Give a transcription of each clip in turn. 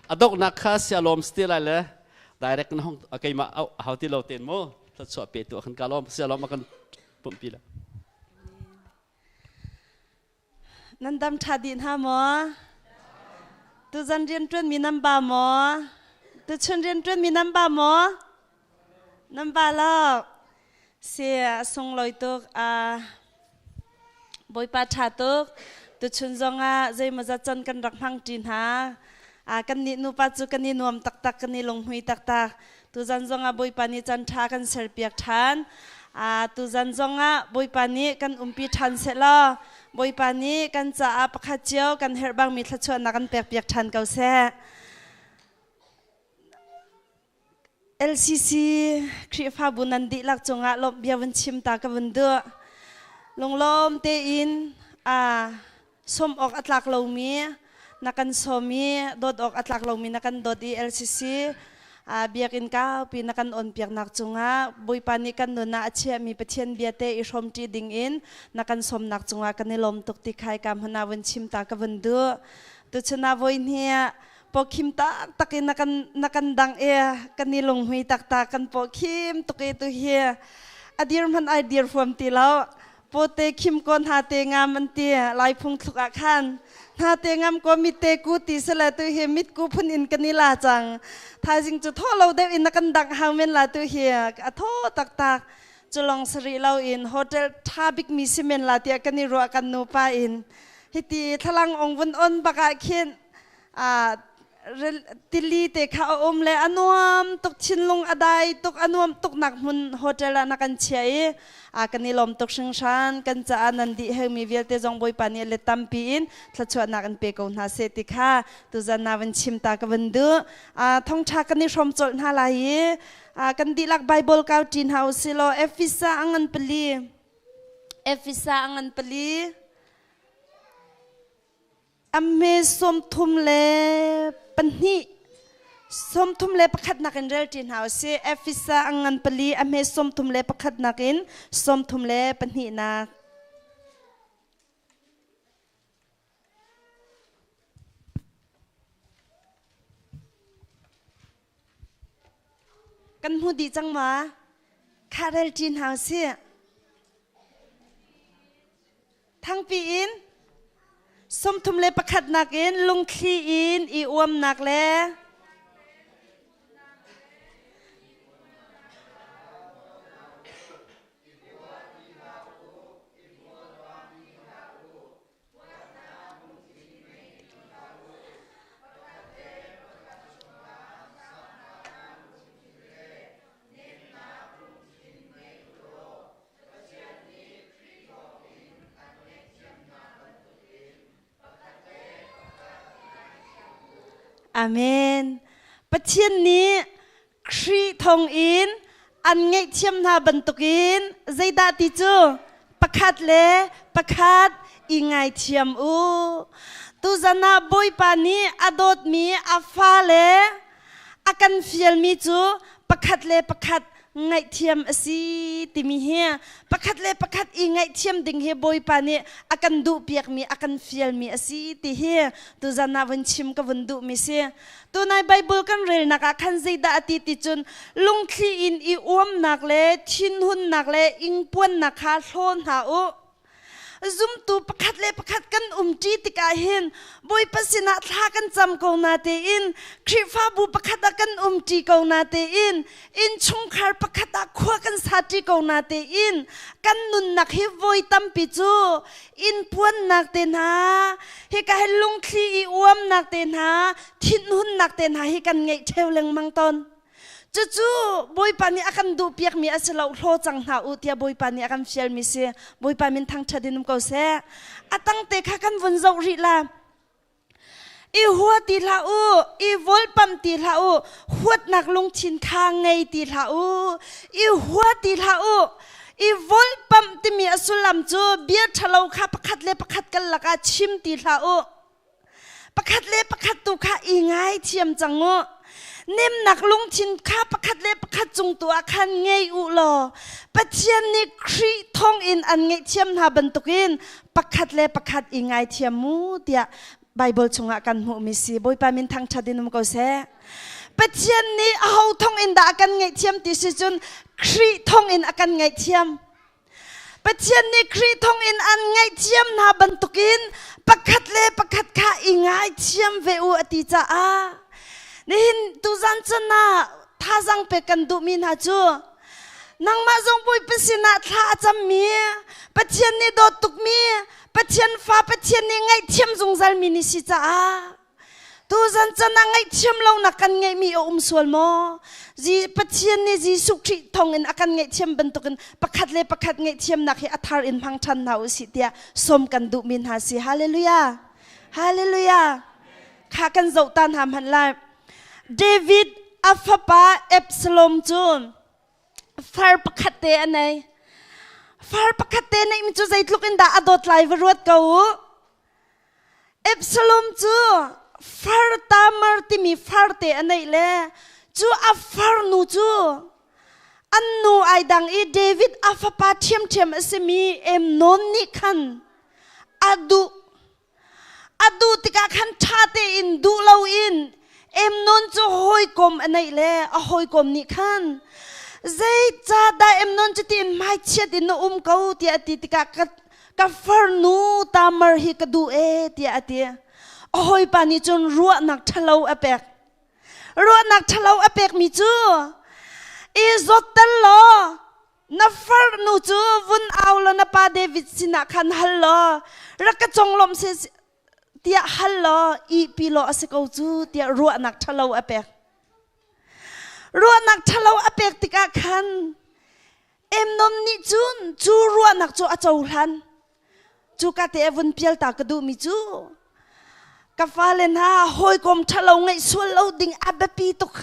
Adoknak kha sialawm sti lai le direct na hong keimah hau ti lo ten mu thluachuah pe tu kan ka lawm sialawm a kan pumpi la. Nan dam ṭha dih hna maw? Tuzan rianṭuan mi nan ba maw? Tuchun rianṭuan mi nan ba maw? Nan ba lo. Si a sunglawi tuk. A Bawipa ṭha tuk. Tuchun zongah zeimawzat can kan rak hmang ṭi hna. A kan nih nupa cu kan i nuam taktak, kan i lunghmui taktak. Tuzan zongah Bawipa nih can ṭha kan serpiak ṭhan. Tuzan zongah Bawipa nih kan umpi ṭhan sehlaw Bawipa nih kan caah pakhat cio kan herh bangmi thluachuahnak kan pekpiak ṭhan ko seh. LCC Khrihfabu nan dihlak cungah lawmh bia vun chim ta ka vun duh. Lunglawm tein sawm awk a tlak lomi na kan sawm i dawt awk a tlak lomi na kan dawt i LCC biakinn kaupi na kan onpiaknak cungah Bawipa nih kan nun ah a chiahmi Pathian bia te i hrawmṭi ding in na kan sawmnak cungah kan i lawm tuk ti khai ka hmun ah vun chim ta ka vun duh. Tuchun ah voi hnih pawkhim taktak in na kan dang i kan i lunghmui taktak kan pawkhim tuk i tu hi a dir hmanh ai dir huam ti lo. Pawte khim ko hna te ngam an ti lai phung thluk ah khan hna te ngam ko mit te ku ti sele tu hi mit ku phun in kan i la cang thaizing cu tho lo deuh in na kan dangh hau men la tu hi a tho taktak culong sari lo in hotel tha bik mi si men la tiah kan i ruah kan nupa in hiti thlalang ong vun on bak ah khin tili te kha a um le a nuam tuk thinlung a dai tuk a nuam tuk nak hmun hotel ah na kan chia i a kan i lawm tuk hringhran kan caah nan dih heumi vialte zong Bawipa nih let tampi in thluachuahnak in pe ko hna seh ti kha tuzan na van chim ta ka van duh thongtha kan i hrawm colh hna lai i kan dihlak Bible kau ṭi hna usih law Efesa a ngan pali Efesa a ngan pali A hme 32, 31 nakin rel ṭi hna usih. Efesa a ngan pali, a hme 31 nakin 32 nak. Kan hmu dih cang ma? Khah rel ṭi hna usih. Thangpi in 31 nakin lungthli in i uamnak le Amen. Pathian nih Khrih thawngin an ngaihthiam hna bantukin zeidah ti cu pakhat le pakhat i ngaithiam u. Tuzan ah Bawipa nih a dawtmi a fale a kan fialmi cu pakhat le pakhat ngaihthiam a si timi hi pakhat le pakhat i ngaihthiam ding hi Bawipa nih a kan duhpiakmi a kan fialmi a si ti hi tuzan ah vun chim ka vun duhmi si. Tunai Bible kan relnak ah khan zeidah a ti ti cun lungthli in i uamnak le thinhunnak le ingpuannak kha hlaw hna u. Zumtu pakhat le pakhat kan umṭi tikah hin Bawipa sinah thla kan cam ko na tein Khrihfabu pakhat ah kan umṭi ko na tein innchungkhar pakhat ah khua kan saṭi ko na tein kan nunnak hi voi tampi cu innpuannak te hna hika hin lungthli i uamnak te hna thinhunnak te hna hi kan ngeih ṭheo lengmang tawn. Cucu Bawipa nih a kan duhpiakmi a si lo, hlaw cang hna u tiah Bawipa nih a kan fialmi si. Bawipa min thangṭhat in um ko seh. A tangte kha kan vun zoh rih la. I hua ti hlah u, i volpam ti hlah u, huatnak lungthin kha ngei ti hlah u, i hua ti hlah u. I volpam timi a sullam cu bia ṭhalo kha pakhat le pakhat kan lakah chim ti hlah u. Pakhat le pakhat tu kha i ngaithiam cang u. Nemnak lungthin kha pakhat le pakhat cung tu ah khan ngei u law Pathian nih Khrih thawngin an ngaihthiam hna bantukin pakhat le pakhat i ngaithiam mu tiah. Bible chungah kan hmuhmi si. Bawipa min thangṭhat in um ko seh. Pathian nih aho thong in dah a kan ngaihthiam ti si cun Khrih thong in a kan ngaihthiam. Pathian nih Khrih thong in an ngaihthiam hna bantukin pakhat le pakhat kha i ngaithiam ve u a ti caah nihin tuzan chan ah thazang pek kan duhmi hna cu nangmah zong Bawipa sinah thla a cammi Pathian nih dawt tukmi Pathian fa Pathian nih ngaihthiam zungzalmi ni si caah tuzan chan ah ngaihthiam lonak kan ngeihmi a um sual maw? Pathian nih Jesuh Khrih thawngin a kan ngaihthiam bantukin pakhat le pakhat ngaihthiamnak hi a thar in hmang ṭhan hna u sih tiah sawm kan duhmi hna si. Hallelujah! Hallelujah! Kha kan zoh ta hna hmanh lai. David a fapa Absalom cu far pakhat te a nei. Far pakhat te neihmi cu zeitluk in dah a dawt lai va ruat ko u. Absalom cu far Tamar timi far te a neih le cu a farnu cu an nu ai dang i David a fapa ṭhiamṭhiam a simi Amnon nih khan a duh. A duh tikah khan ṭha tein duh loin Amnon cu hawikom a neih le a hawikom nih khan zeicahdah Amnon cu tiin hmaichiat in na um ko tiah a ti tikah ka, ka farnu Tamar hi ka duh ee tiah a ti. A hawipa nih cun ruahnak ṭhalo a pek. Ruahnak ṭhalo a pekmi cu i zawtter law na farnu cu vun au law na pa David sinah khan hal law rak ka conglawmh seh tiah hal law ihpi law a si ko cu tiah ruahnak ṭhalo a pek. Ruahnak ṭhalo a pek tikah khan Amnon nih cun cu ruahnak cu a cohlan. Cu ka te a vun pial ta ka duhmi cu ka fale hna hawikom ṭhalo ngeih sual lo ding a biapi tuk.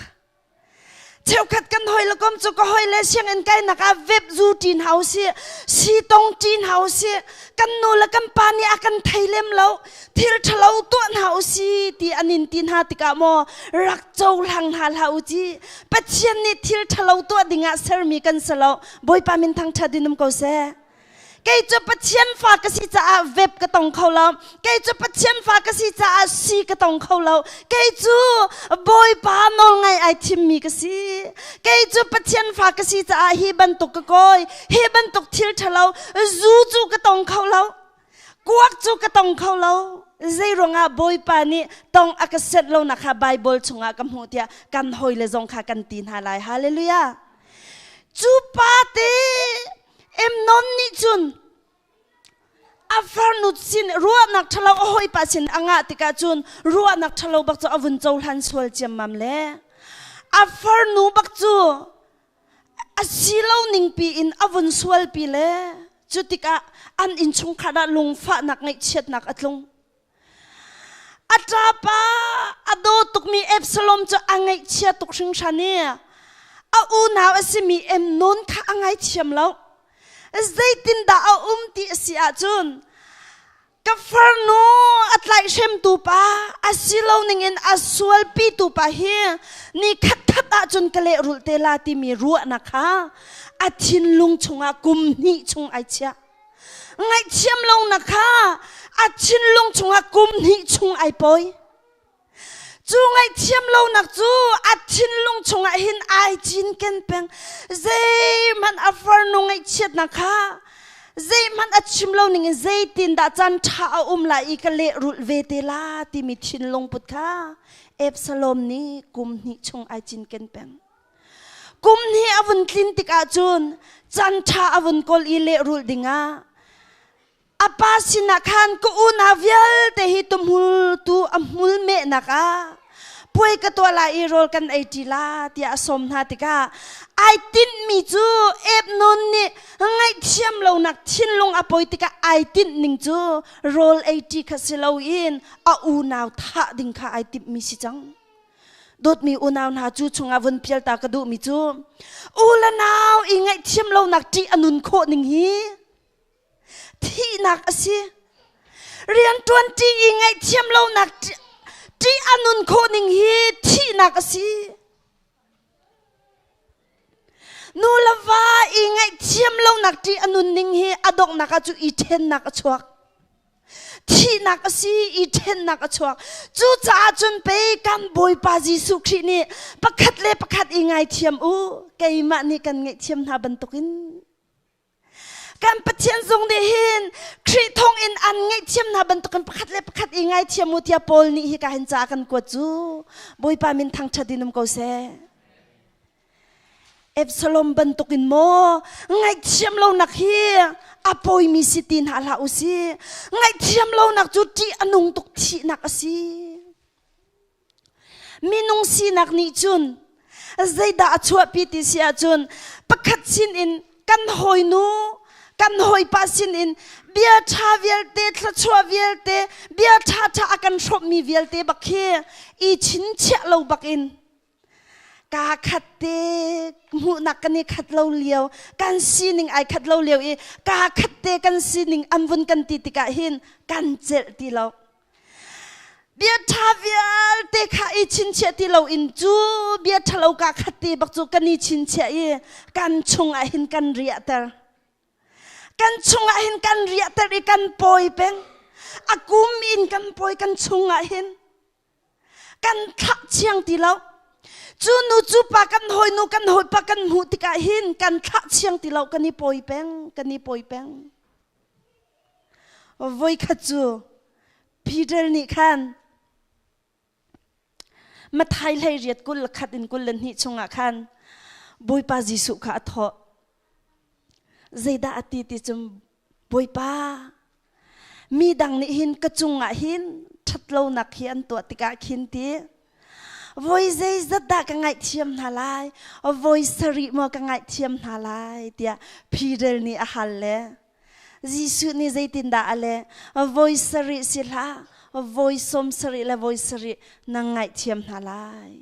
Cheukhat kan hoi le kom cu ka hoi le sianginn kainak ah vep zu ṭin hau si, si tong ṭin hau si, kan nu le kan pa nih a kan thei lem lo, thil ṭhalo tuah hna u si ti an in ti hna tikah maw rak cohlang hna hlah u ci. Pathian nih thil ṭhalo tuah dingah sermi kan si lo. Bawipa min thangṭhat in um ko seh. Kei cu Pathian fa ka si caah vep ka tong kho lo. Kei cu Pathian fa ka si caah si ka tong kho lo. Kei cu Bawipa nawlngai ai thimmi ka si. Kei cu Pathian fa ka si caah hi bantuk ka kawi, hi bantuk thil ṭhalo, zu cu ka tong kho lo. Kuak cu ka tong kho lo. Zei ruangah Bawipa nih tong a ka set lo nak kha Bible chungah ka hmuh tiah kan hawile zong kha kan ti hna lai. Hallelujah. Cu pa te Amnon nih cun a farnu sin ruahnak ṭhalo a hawipa sin a ngah tikah cun ruahnak ṭhalo bak cu a vun cohlan sual ciammam le a farnu bak cu a si lo ningpi in a vun sualpi le cu tikah an innchungkhar ah lungfahnak ngaihchiatnak a tlung. A ṭapa a daw tukmi Absalom cu a ngaihchia tuk hringhran i a unau a simi Amnon kha a ngaithiam lo. Zeitindah a um ti a si ahcun ka farnu a tlaihhremtu pa a si lo ningin a sualpitu pa hi ni khatkhat ahcun ka lehrulh te la timi ruahnak kha a thinlung chungah kum hnih chung ai chiah. Ngaihthiam lonak kha a thinlung chungah kum hnih chung ai pawi. Cu ngaihthiam lonak cu a thinlung chungah hin ai cinken peng. Zeihmanh a farnu ngaihchiatnak kha zeihmanh a chim lo ningin zeitindah caan ṭha a um lai i ka lehrulh ve te la timi thinlung put kha Absalom nih kum hnih chung ai cinken peng. Kum hnih a vun tlin tikah cun caan ṭha a vun kawl i lehrulh dingah a pa sinah khan ka unau vialte hi tuhmul tu a hmul mehnak ah puai ka tuah lai i rawl kan ei ṭi la tiah a sawm hna tikah ai tinhmi cu Ebnon nih ngaihthiam lonak thinlung a poi tikah ai tinh ning cu rawl ei ṭi kha si loin a unau thah ding kha ai timhmi si cang. Dawtmi unau hna cu chungah vun pialta ka duhmi cu u le nau i ngaihthiam lonak ṭih a nun khawh ning hi thihnak a si. Rianṭuan ṭih i ngaihthiam lonak ṭih a nun khawh ning hi thihnak a si. Nu le va i ngaihthiam lonak ṭih a nun ning hi a donghnak ah cu i ṭhennak a chuak. Thihnak a si i ṭhennak a chuak. Cucaah cun pei kan Bawipa Jesuh Khrih nih pakhat le pakhat i ngaithiam u, keimah nih kan ngaihthiam hna bantukin. Kan Pathian zong nih hin Khrih thawngin an ngaihthiam hna bantukin pakhat le pakhat i ngaithiam u tiah Paul nih hika hin ca a kan kuat cu. Bawipa min thangṭhat in um ko seh. Absalom bantukin maw ngaihthiam lonak hi a pawimi si ti hna hlah u sih. Ngaihthiam lonak cu ṭih a nung tuk thihnak a si. Minung sinak nih cun zeidah a chuahpi ti si ahcun pakhat sinin kan hawinu kan hawipa sinin bia ṭha vialte thluachuah vialte bia ṭha ṭha a kan hrawmhmi vialte bak hi i chinchiah lo bakin Kaa khat te hmuhnak kan i khat lo lio, kan sining ai khat lo lio i kaa khat te kan sining an vun kan ti tikah hin kan celh ti lo. Bia ṭha vialte kha i chinchiah ti loin cu bia ṭhalo kaa khat te bak cu kan i chinchiah i kan chungah hin kan riahter. Kan chungah hin kan riahter i kan pawi peng. A kum in kan pawi kan chungah hin. Kan thlah chiang ti lo. Cu nu cu pa kan hawinu kan hawipa kan hmuh tikah hin kan thlah chiang ti lo kan i pawi peng kan i pawi peng. Voikhat cu Peter nih khan Mathai hlei riat 21 in 22 chungah khan Bawipa Jesuh kha a thawh. Zeidah a ti ti cu Bawipa, mi dang nih hin ka cungah hin ṭhatlonak hi an tuah tikah khin ti voi zeizat dah ka ngaihthiam hna lai, voi sarih maw ka ngaihthiam hna lai tiah Peter nih a hal le Jesuh nih zeitindah a leh? Voi sarih si hlah, voi sawm sarih le voi sarih na ngaihthiam hna lai.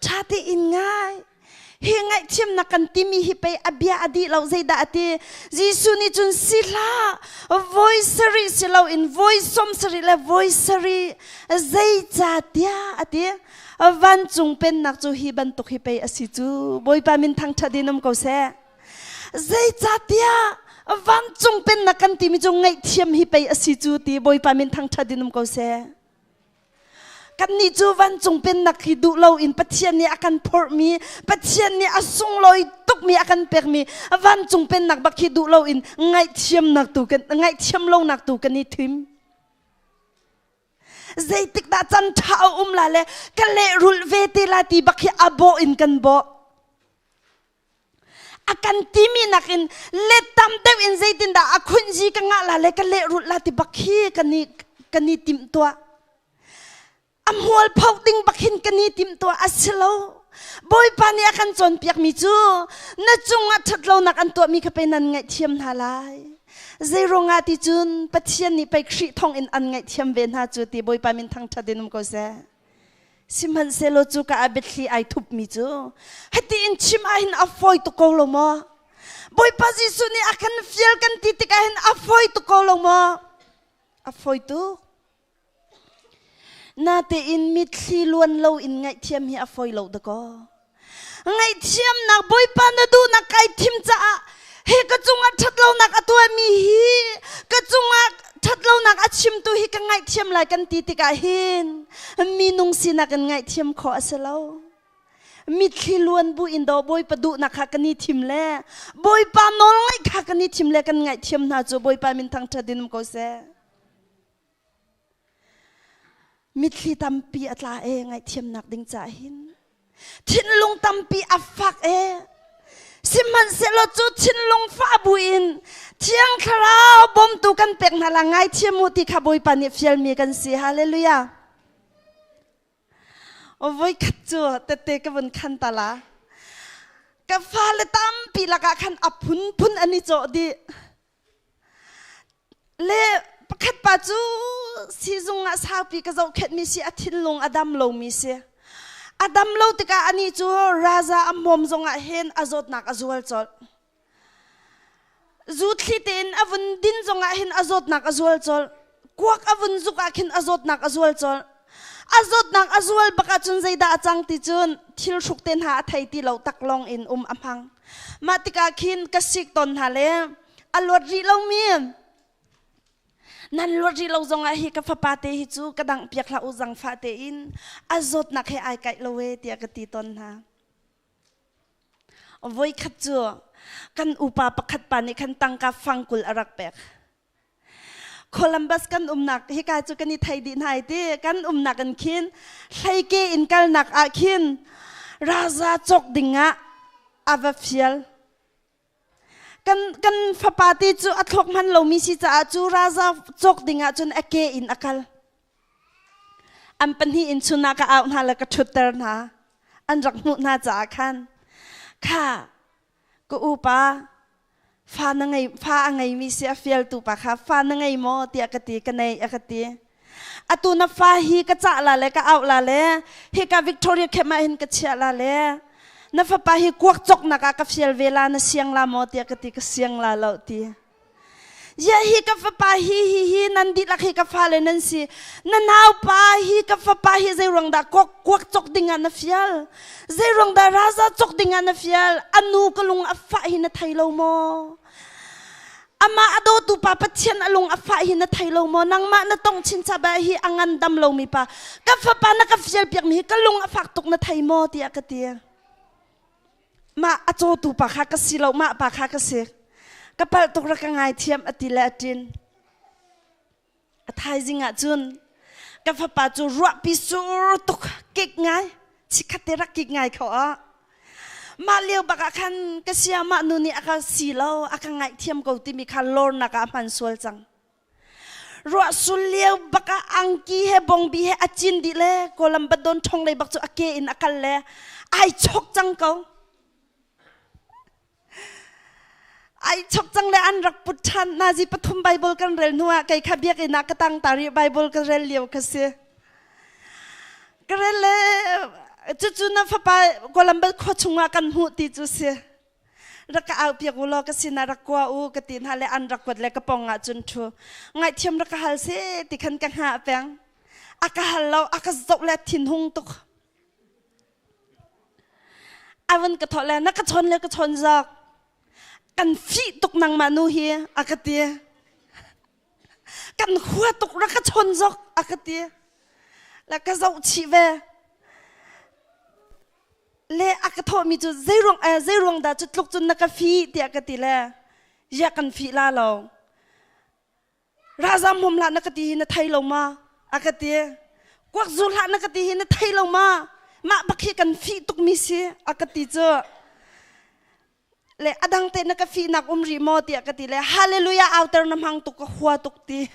Ṭha tein ngai. Hi ngaihthiamnak kan timi hi pei a bia a dih lo zeidah a ti? Jesuh nih cun si hlah, voi sarih si loin voi sawm sarih le voi sarih zeicahtiah a ti. Vancung pennak cu hi bantuk hi pei a si cu. Bawipa min thangṭhat in um ko seh. Zeicahtiah vancung pennak kan timi cu ngaihthiam hi pei a si cu ti Bawipa min thangṭhat in um ko seh. Kannih cu vancung pennak hi duh loin Pathian nih a kan phorhmi, Pathian nih a sunglawi tukmi a kan pekmi vancung pennak bak hi duh loin ngaihthiamnak tu kan ngaihthiam lonak tu kan i thim. Zeitik dah can ṭha a um la le ka lehrulh ve te la ti bak hi a bawh in kan bawh. A kan timi nakin let tam deuh in zeitindah a khunzi ka ngah la le ka lehrulh la ti bak hi kan i kan i timhtuah. A hmual pho ding bak hin kan i timhtuah a si lo. Bawipa nih a kan cawnpiakmi cu na cungah ṭhatlonak an tuahmi kha pei nan ngaihthiam hna lai. Zeiruangah ti cun Pathian nih pei Khrih thawngin an ngaihthiam ve hna cu ti Bawipa min thangṭhat in um ko seh. Sihmanhsehlaw cu ka ah biathli ai thupmi cu hiti in chim ahhin a fawi tuk ko lo maw? Bawipa Jesuh nih a kan fial kan ti tikah hin a fawi tuk ko lo maw? A fawi tuk. Natein mitthli luan lo in ngaihthiam hi a fawi lo dakaw. Ngaihthiamnak Bawipa na duhnak kai thim caah hi ka cungah ṭhatlonak a tuahmi hi ka cungah ṭhatlonak a chimtu hi ka ngaihthiam lai kan ti tikah hin minung sinak in ngaihthiam khawh a si lo. Mitthli luan bu in daw Bawipa duhnak kha kan i thim le Bawipa nawlngaih kha kan i thim le kan ngaihthiam hna cu Bawipa min thangṭhat in um ko seh. Mitthli tampi a tla e ngaihthiamnak ding caah hin. Thinlung tampi a fak e. Sihmanhsehlaw cu thinlung fah buin Thiang Thlarau bawmtu kan pek hna la ngaithiam u ti kha Bawipa nih fialmi kan si. Hallelujah. Voikhat cu tette ka vun khan ta la. Ka fale tampi lakah khan a phunphun an i cawh dih. Le pakhat pa cu siizung ah saupi ka zohkhenhmi si a thinlung a dam lomi si. A dam lo tikah anih cu raza a hmawm zongah hin a zawtnak a zual colh. Zu thli tein a vun din zongah hin a zawtnak a zual colh. Kuak a vun zuk ah khin a zawtnak a zual colh. A zawtnak a zual bak ahcun zeidah a cang ti cun thil hruk te hna a thei ti lo taklawng in um a hmang. Mah tikah khin ka sik tawn hna le a luat rih lomi. Nan luat rih lo zongah hi ka fapa te hi cu ka dangh piak hlah u zangfah tein a zawtnak he ai kaih lo e tiah ka ti tawn hna. Voikhat cu kan upa pakhat pa nih khan tangka fangkul a rak pek. Columbus kan umnak hika cu kan i thei dih hna ti kan umnak in khin hleike in kalnak ah khin raza cawk dingah a va fial. Kan kan fapa te cu a thlok hman lomi si caah cu raza cawk dingah cun a ke in a kal. An pahnih in chun ah ka auh hna le ka ṭhutter hna. An rak hmuh hna caah khan kha ka upa fa na ngei fa a ngeimi si a fialtu pa kha fa na ngei maw tiah ka ti ka nei a ka ti. Atu na fa hi ka cah la le ka auh la le hika Victoria camp ah hin ka chiah la le na fapa hi kuak cawknak ah ka fial ve la na siang la maw tiah ka ti ka siang la lo ti. Ya hi ka fapa hi hi hi nan dihlak hi ka fale nan si. Na naupa hi ka fapa hi zei ruang dah kuak kuak cawk ding ah na fial? Zei ruang dah raza cawk ding ah na fial? Anu ka lung a fah hi na thei lo maw? Amah a dawtu pa Pathian a lung a fah hi na thei lo maw? Nangmah na tong chin chaba hi a ngan dam lomi pa. Ka fapa na ka fial piak mi hi ka lung a fak tuk na thei maw tiah ka ti. Mah a cawtu pa kha ka si lo, mah pa kha ka si. Ka palh tuk rak ka ngaithiam a ti le a ṭin. A thaizing ah cun ka fapa cu ruahpi sur tuk kik ngai, chikkhat te rak kik ngai kho ah. Mah lio bak ah khan ka sia mah nu nih a ka si lo, a ka ngaihthiam ko timi kha lornak ah a hman sual cang. Ruah sul lio bak ah angki he bongbi he a cin dih le kawlam badon ṭhong lei bak cu a ke in a kal le ai chok cang ko. Ai chok cang le an rak put ṭhan. Nazi pathum Bible kan rel hnu ah kei kha biakinn ah ka tang ta rih Bible ka rel lio ka si. Ka rel le cucu na fapa Columbus khua chungah kan hmuh ti cu si. Rak ka au piak u law ka sinah rak kua u ka ti hna le an rak kuat le ka pong ah cun ṭhu. Ngaihthiam rak ka hal si ti khan ka hngah peng. A ka hal lo, a ka zoh le thinhung tuk. A vun ka thawh le na ka chawn le ka chawn zawk. Kan fih tuk nangmah nu hi a ka ti. Kan hua tuk rak ka chawn zawk a ka ti. Le ka zoh chih ve. Le a ka thawhmi cu zeiruang eh, zeiruang dah cu tluk cun na ka fih tiah ka ti le ya kan fih la lo. Razam hmom hlah na ka ti hi na thei lo ma? A ka ti. Kuak zu hlah na ka ti hi na thei lo ma? Mah bak hi kan fih tukmi si a ka ti cu. Le adang te na ka fihnak um rih maw tiah ka ti le hallelujah auter na hmang tuk ka hua tuk ti.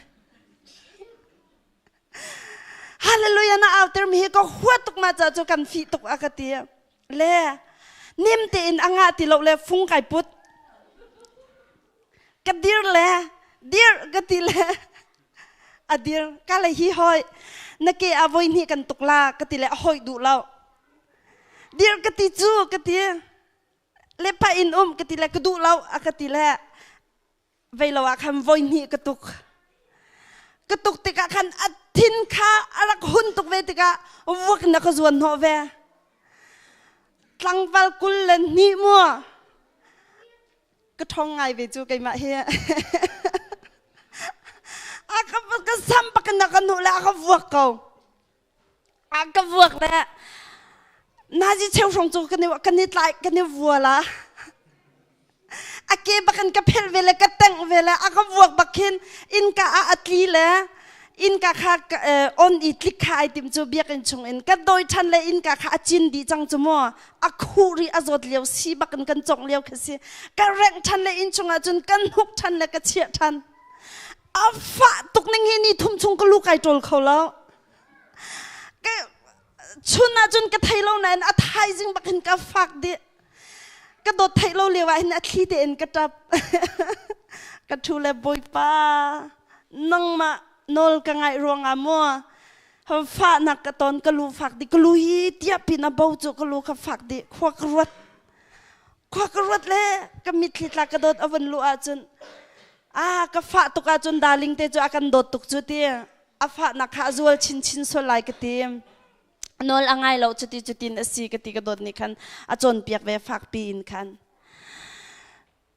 Hallelujah na auter mi hi ka hua tuk ma ca cu kan fih tuk a ka ti. Le nim tein a ngah ti lo le fung kai put. Ka dir le dir ka ti le a dir ka le hi hoi na ke a voi hnih kan tuk la ka ti le a hoi duh lo. Dir ka ti cu ka ti. Le pa in um ka ti le ka duh lo a ka ti le vei lo ah khan voi hnih ka tuk. Ka tuk tikah khan a thin kha a rak hun tuk ve tikah vuak na ka zuan hnawh ve. Tlangval 22 mu ka ṭhong ngai ve cu keimah hi. A ka ka sam pak na ka hnuh le a ka vuak ko. A ka vuak le nazi cheu hrawng cu kan i kan i tlai kan i vual a. A ke bak in ka phelh ve le ka tengh ve le a ka vuak bak khin innka ah a tli le innka kha on i tlik kha ai tim cu biakinn chung in ka dawi ṭhan le innka kha a cin dih cang cu mu a khuh rih a zawt lio si bak in kan congh lio kha si ka rengh ṭhan le inn chung ah cun kan hnuk ṭhan le ka chiah ṭhan a fah tuk ning hi ni thum chung ka lu kai ṭawl kho lo ka chun ah cun ka thei lo nain a thaizing bak hin ka fak dih ka dawt theih lo lio ah hin a thli tein ka ṭap ka ṭhu le bawipa nangmah nawl ka ngaih ruangah maw fahnak ka ton ka lu fak dih ka lu hi tiah pin a bo cu ka lu kha fak dih khua ka ruat khua ka ruat le ka mitthli tla ka dawt a vun luh ahcun a ka fah tuk ahcun darling te cu a kan dawt tuk cu ti a fahnak kha a zual chinchin sual lai ka ti nawl a ngai lo cuti cutin a si ka ti ka dawt nih khan a cawnpiak ve fakpi in khan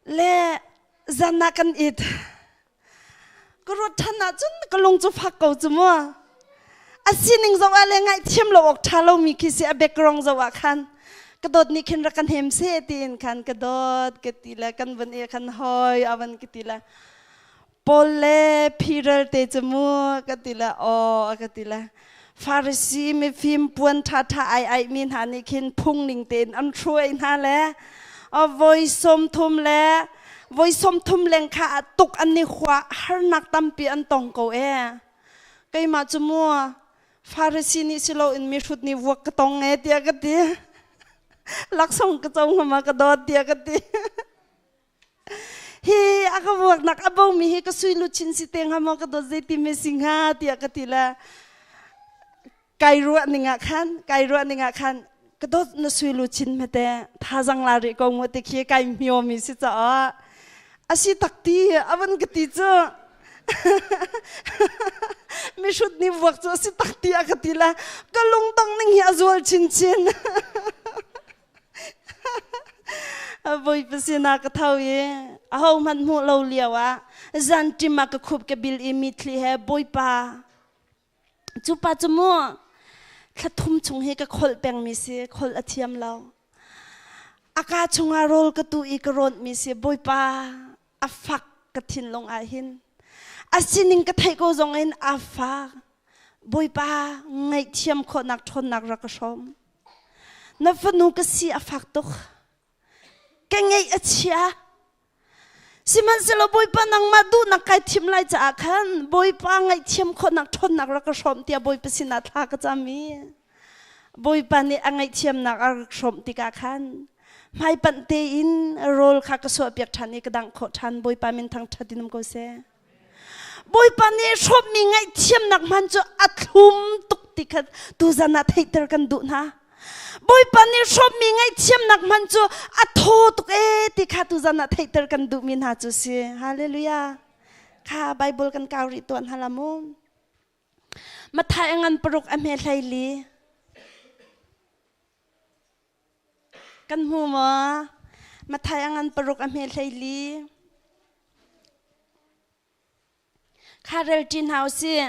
le zan ah kan it. Ka ruat ṭhan ahcun ka lung cu fak ko cu mu. A sining zoh ah le ngaihthiam lo awk ṭha lomi khi si a background zoh ah khan ka dawt nih khin rak kan hem seh tiin khan ka dawt ka ti le kan van i khan hoi a van ka ti le Paul le Peter te cu mu ka ti le aw a ka ti le Farasi mifim puan ṭhaṭha ai aihmi hna nih khin phung ning tein an hruai hna le voi 30 le voi 30 leng kha tuk an i hua harnak tampi an tong ko e keimah cu mu Farasi nih si loin mihrut nih vuak ka tong e tiah ka ti laksawng ka co hngama ka dawt tiah ka ti Hi a ka vuaknak a bomi hi ka sui luchin si te hnga maw ka dawt zeiti me si hnga tiah ka ti le kai ruah ning ah khan kai ruah ning ah khan ka dawt na sui luchin hmete thazang la rih ko mu ti khi kai hmio mi si caah a si tak ti a van ka ti cu mihrut nih vuak cu a si tak ti a ka ti le ka lungdong ning hi a zual chinchin. Bawipa sinah ka tho i ahohmanh hmuh lo lio ah zanṭim ah ka khup ka bil i mitthli he Bawipa cu pa cu mu thla thum chung hi ka kholh pengmi si kholh a thiam lo a kaa chungah rawl ka tuh i ka rawnhmi si Bawipa a fak ka thinlung ah hin a sining ka theih ko zong in a fak Bawipa ngaihthiam khawhnak ṭhawnnak rak ka hrawm Na fanu ka si a fak tuk. Ka ngeih a chia. Sihmanhsehlaw Bawipa nangmah duhnak kai thim lai caah khan Bawipa ngaihthiam khawhnak ṭhawnnak rak ka hrawm tiah Bawipa sinah thla ka cam i Bawipa nih a ngaihthiamnak a rak hrawmh tikah khan hmaipanh tein rawl kha ka suahpiak ṭhan i ka dangh khawh ṭhan. Bawipa min thangṭhat in um ko seh. Bawipa nih hrawmmi ngaihthiamnak hman cu a thlum tuk ti kha tuzan ah theihter kan duh hna. Bawipa nih hrawmmi ngaihthiamnak hman cu a thaw tuk ee ti kha tuzan ah theihter kan duhmi hna cu si. Hallelujah. Kha Bible kan kau rih tuan hala mu. Mathai a ngan paruk a hme hlei li. Kan hmu maw? Mathai a ngan paruk a hme hlei li. Kha rel ṭi hna u sih.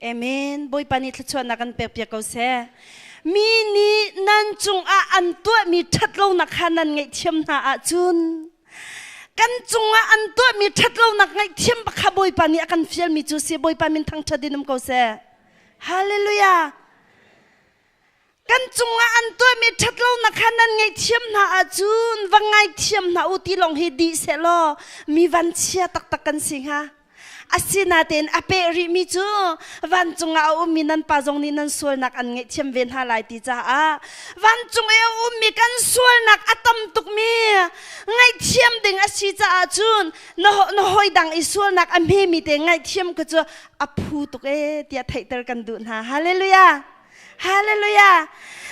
Amen. Bawipa nih thluachuahnak kan pekpiak ko seh. Mi nih nan cungah an tuahmi ṭhatlonak kha nan ngaihthiam hna ahcun kan cungah an tuahmi ṭhatlonak ngaihthiam bak kha Bawipa nih a kan fialmi cu si Bawipa min thangṭhat in um ko seh. Hallelujah. Kan cungah an tuahmi ṭhatlonak kha nan ngaihthiam hna ahcun va ngaithiam hna u ti lawng hi dih sehlaw mi vanchia taktak kan si hnga. Asinain a peh rihmi cu vancung ah a ummi nan pa zong nih nan sualnak an ngaihthiam ve hna lai ti caah vancung i a ummi kan sualnak a tam tukmi ngaihthiam ding a si caah cun na hawi dang i sualnak a hmemi te ngaihthiam kha cu a phu tuk ee tiah theihter kan duh hna. Hallelujah! Hallelujah!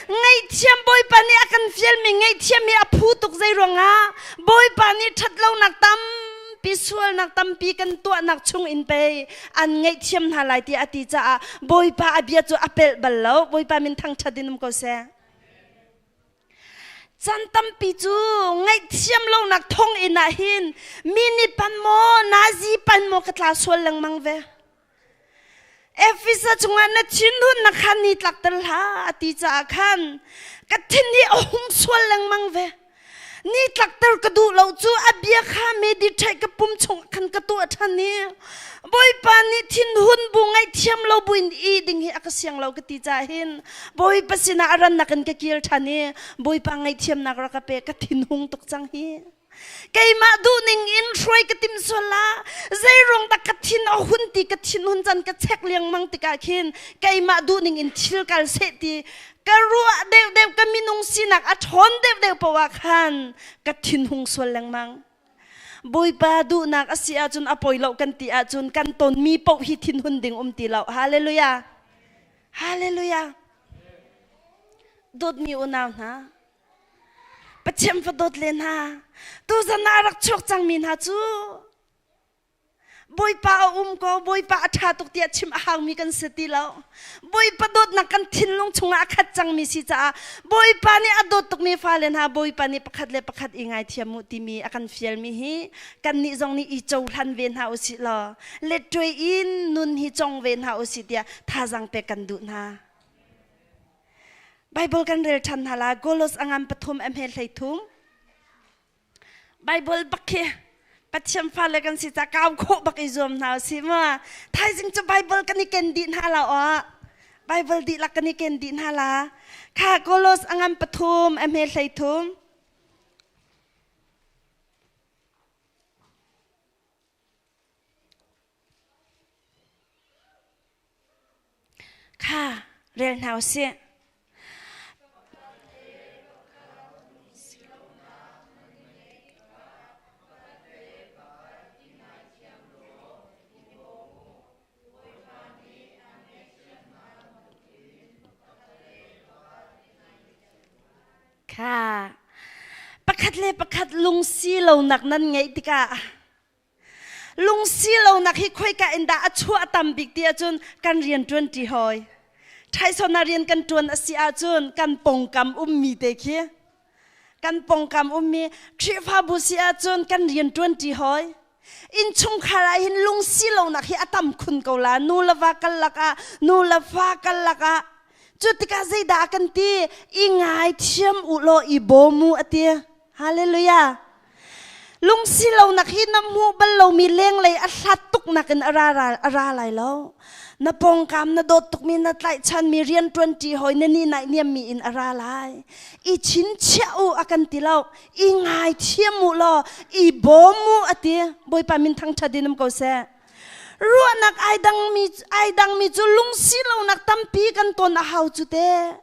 Ngaihthiam Bawipa nih a kan fialmi ngaihthiam hi a phu tuk zei ruangah Bawipa nih ṭhatlonak tampi sualnak tampi kan tuahnak chung in pei an ngaihthiam hna lai tiah a ti caah Bawipa a bia cu a pelh bal lo. Bawipa min thangṭhat in um ko seh. Chan tampi cu ngaihthiam lonak thong inn ah hin mi nih pan maw nazi pan maw ka tla sual lengmang ve. Efesa chungah na thinhunnak kha ni tlakter hlah a ti caah khan ka thin hi a hung sual lengmang ve. Ni tlakter ka duh lo cu a bia kha meditate ka pum chung khan ka tuah ṭhan i Bawipa nih thinhun bu ngaihthiam lo buin i ding hi a ka siang lo ka ti caah hin Bawipa sinah a rannak in ka kir ṭhan i Bawipa ngaihthiamnak rak ka pe ka thinhung tuk cang hi. Keimah duhning in hruai ka tim sual la zeiruang dah ka thin a hun ti ka thin hun can ka chek lengmang tikah khin keimah duhning in thil kal seh ti ka ruah deuhdeuh ka minung sinak a ṭhawn deuhdeuh poah khan ka thin hung sual lengmang. Bawipa duhnak a si ahcun a poi lo kan ti ahcun kan tonmi paoh hi thinhun ding um ti lo. Hallelujah. Hallelujah. Dawtmi unau hna, Pathian fa dawt le hna, tuzan ah a rak chuak cangmi hna cu Bawipa a um ko, Bawipa a ṭha tuk tiah chim a haumi kan si ti lo. Bawipa dawtnak kan thinlung chungah a khat cangmi si caah Bawipa nih a dawt tukmi fale hna Bawipa nih pakhat le pakhat i ngaithiam u timi a kan fialmi hi kannih zong nih i cohlan ve hna usih law letṭuai in nun hi cong ve hna usih tiah thazaang pek kan duh hna. Bible kan rel ṭhan hna la Golos a ngan pathum a hme 13. Bible bak khi Pathian fale kan si ca kau khawh bak i zuam hna usih ma. Thaizing cu Bible kan i ken dih hna la aw. Bible dihlak kan i ken dih hna la. Kha Kolos a ngan pathum a hme 13. Kha rel hna usih. Kha pakhat le pakhat lungsi lonak nan ngeih tikah Lungsi lonak hi khoika in dah a chuah tam bik ti ahcun kan rian ṭuan ṭi hawi. Ṭhaisona rian kan ṭuan a si ahcun kan pongkam ummi te khi kan pongkam ummi Khrihfabu si ahcun kan rian ṭuan ṭi hawi. Innchungkhar ah hin lungsi lonak hi a tam khun ko la. Nu le va kal lakah, nu le fa kal lakah. Cu tikah zeidah a kan ti? I ngaithiam u law i bawm u a ti. Hallelujah. Lungsi lonak hi na hmuh bal lomi lenglei a hlat tuk nakin a ra, a ra lai lo. Na pawngkam na dawt tukmi na tlaihchanmi rianṭuanṭi hawi na ni naihniammi in a ra lai. I chinchiah u a kan ti lo. I ngaithiam u law i bawm u a ti. Bawipa min thangṭhat in um ko seh. Ruahnak ai dangmi ai dangmi cu lungsi lonak tampi kan ton a hau cu te.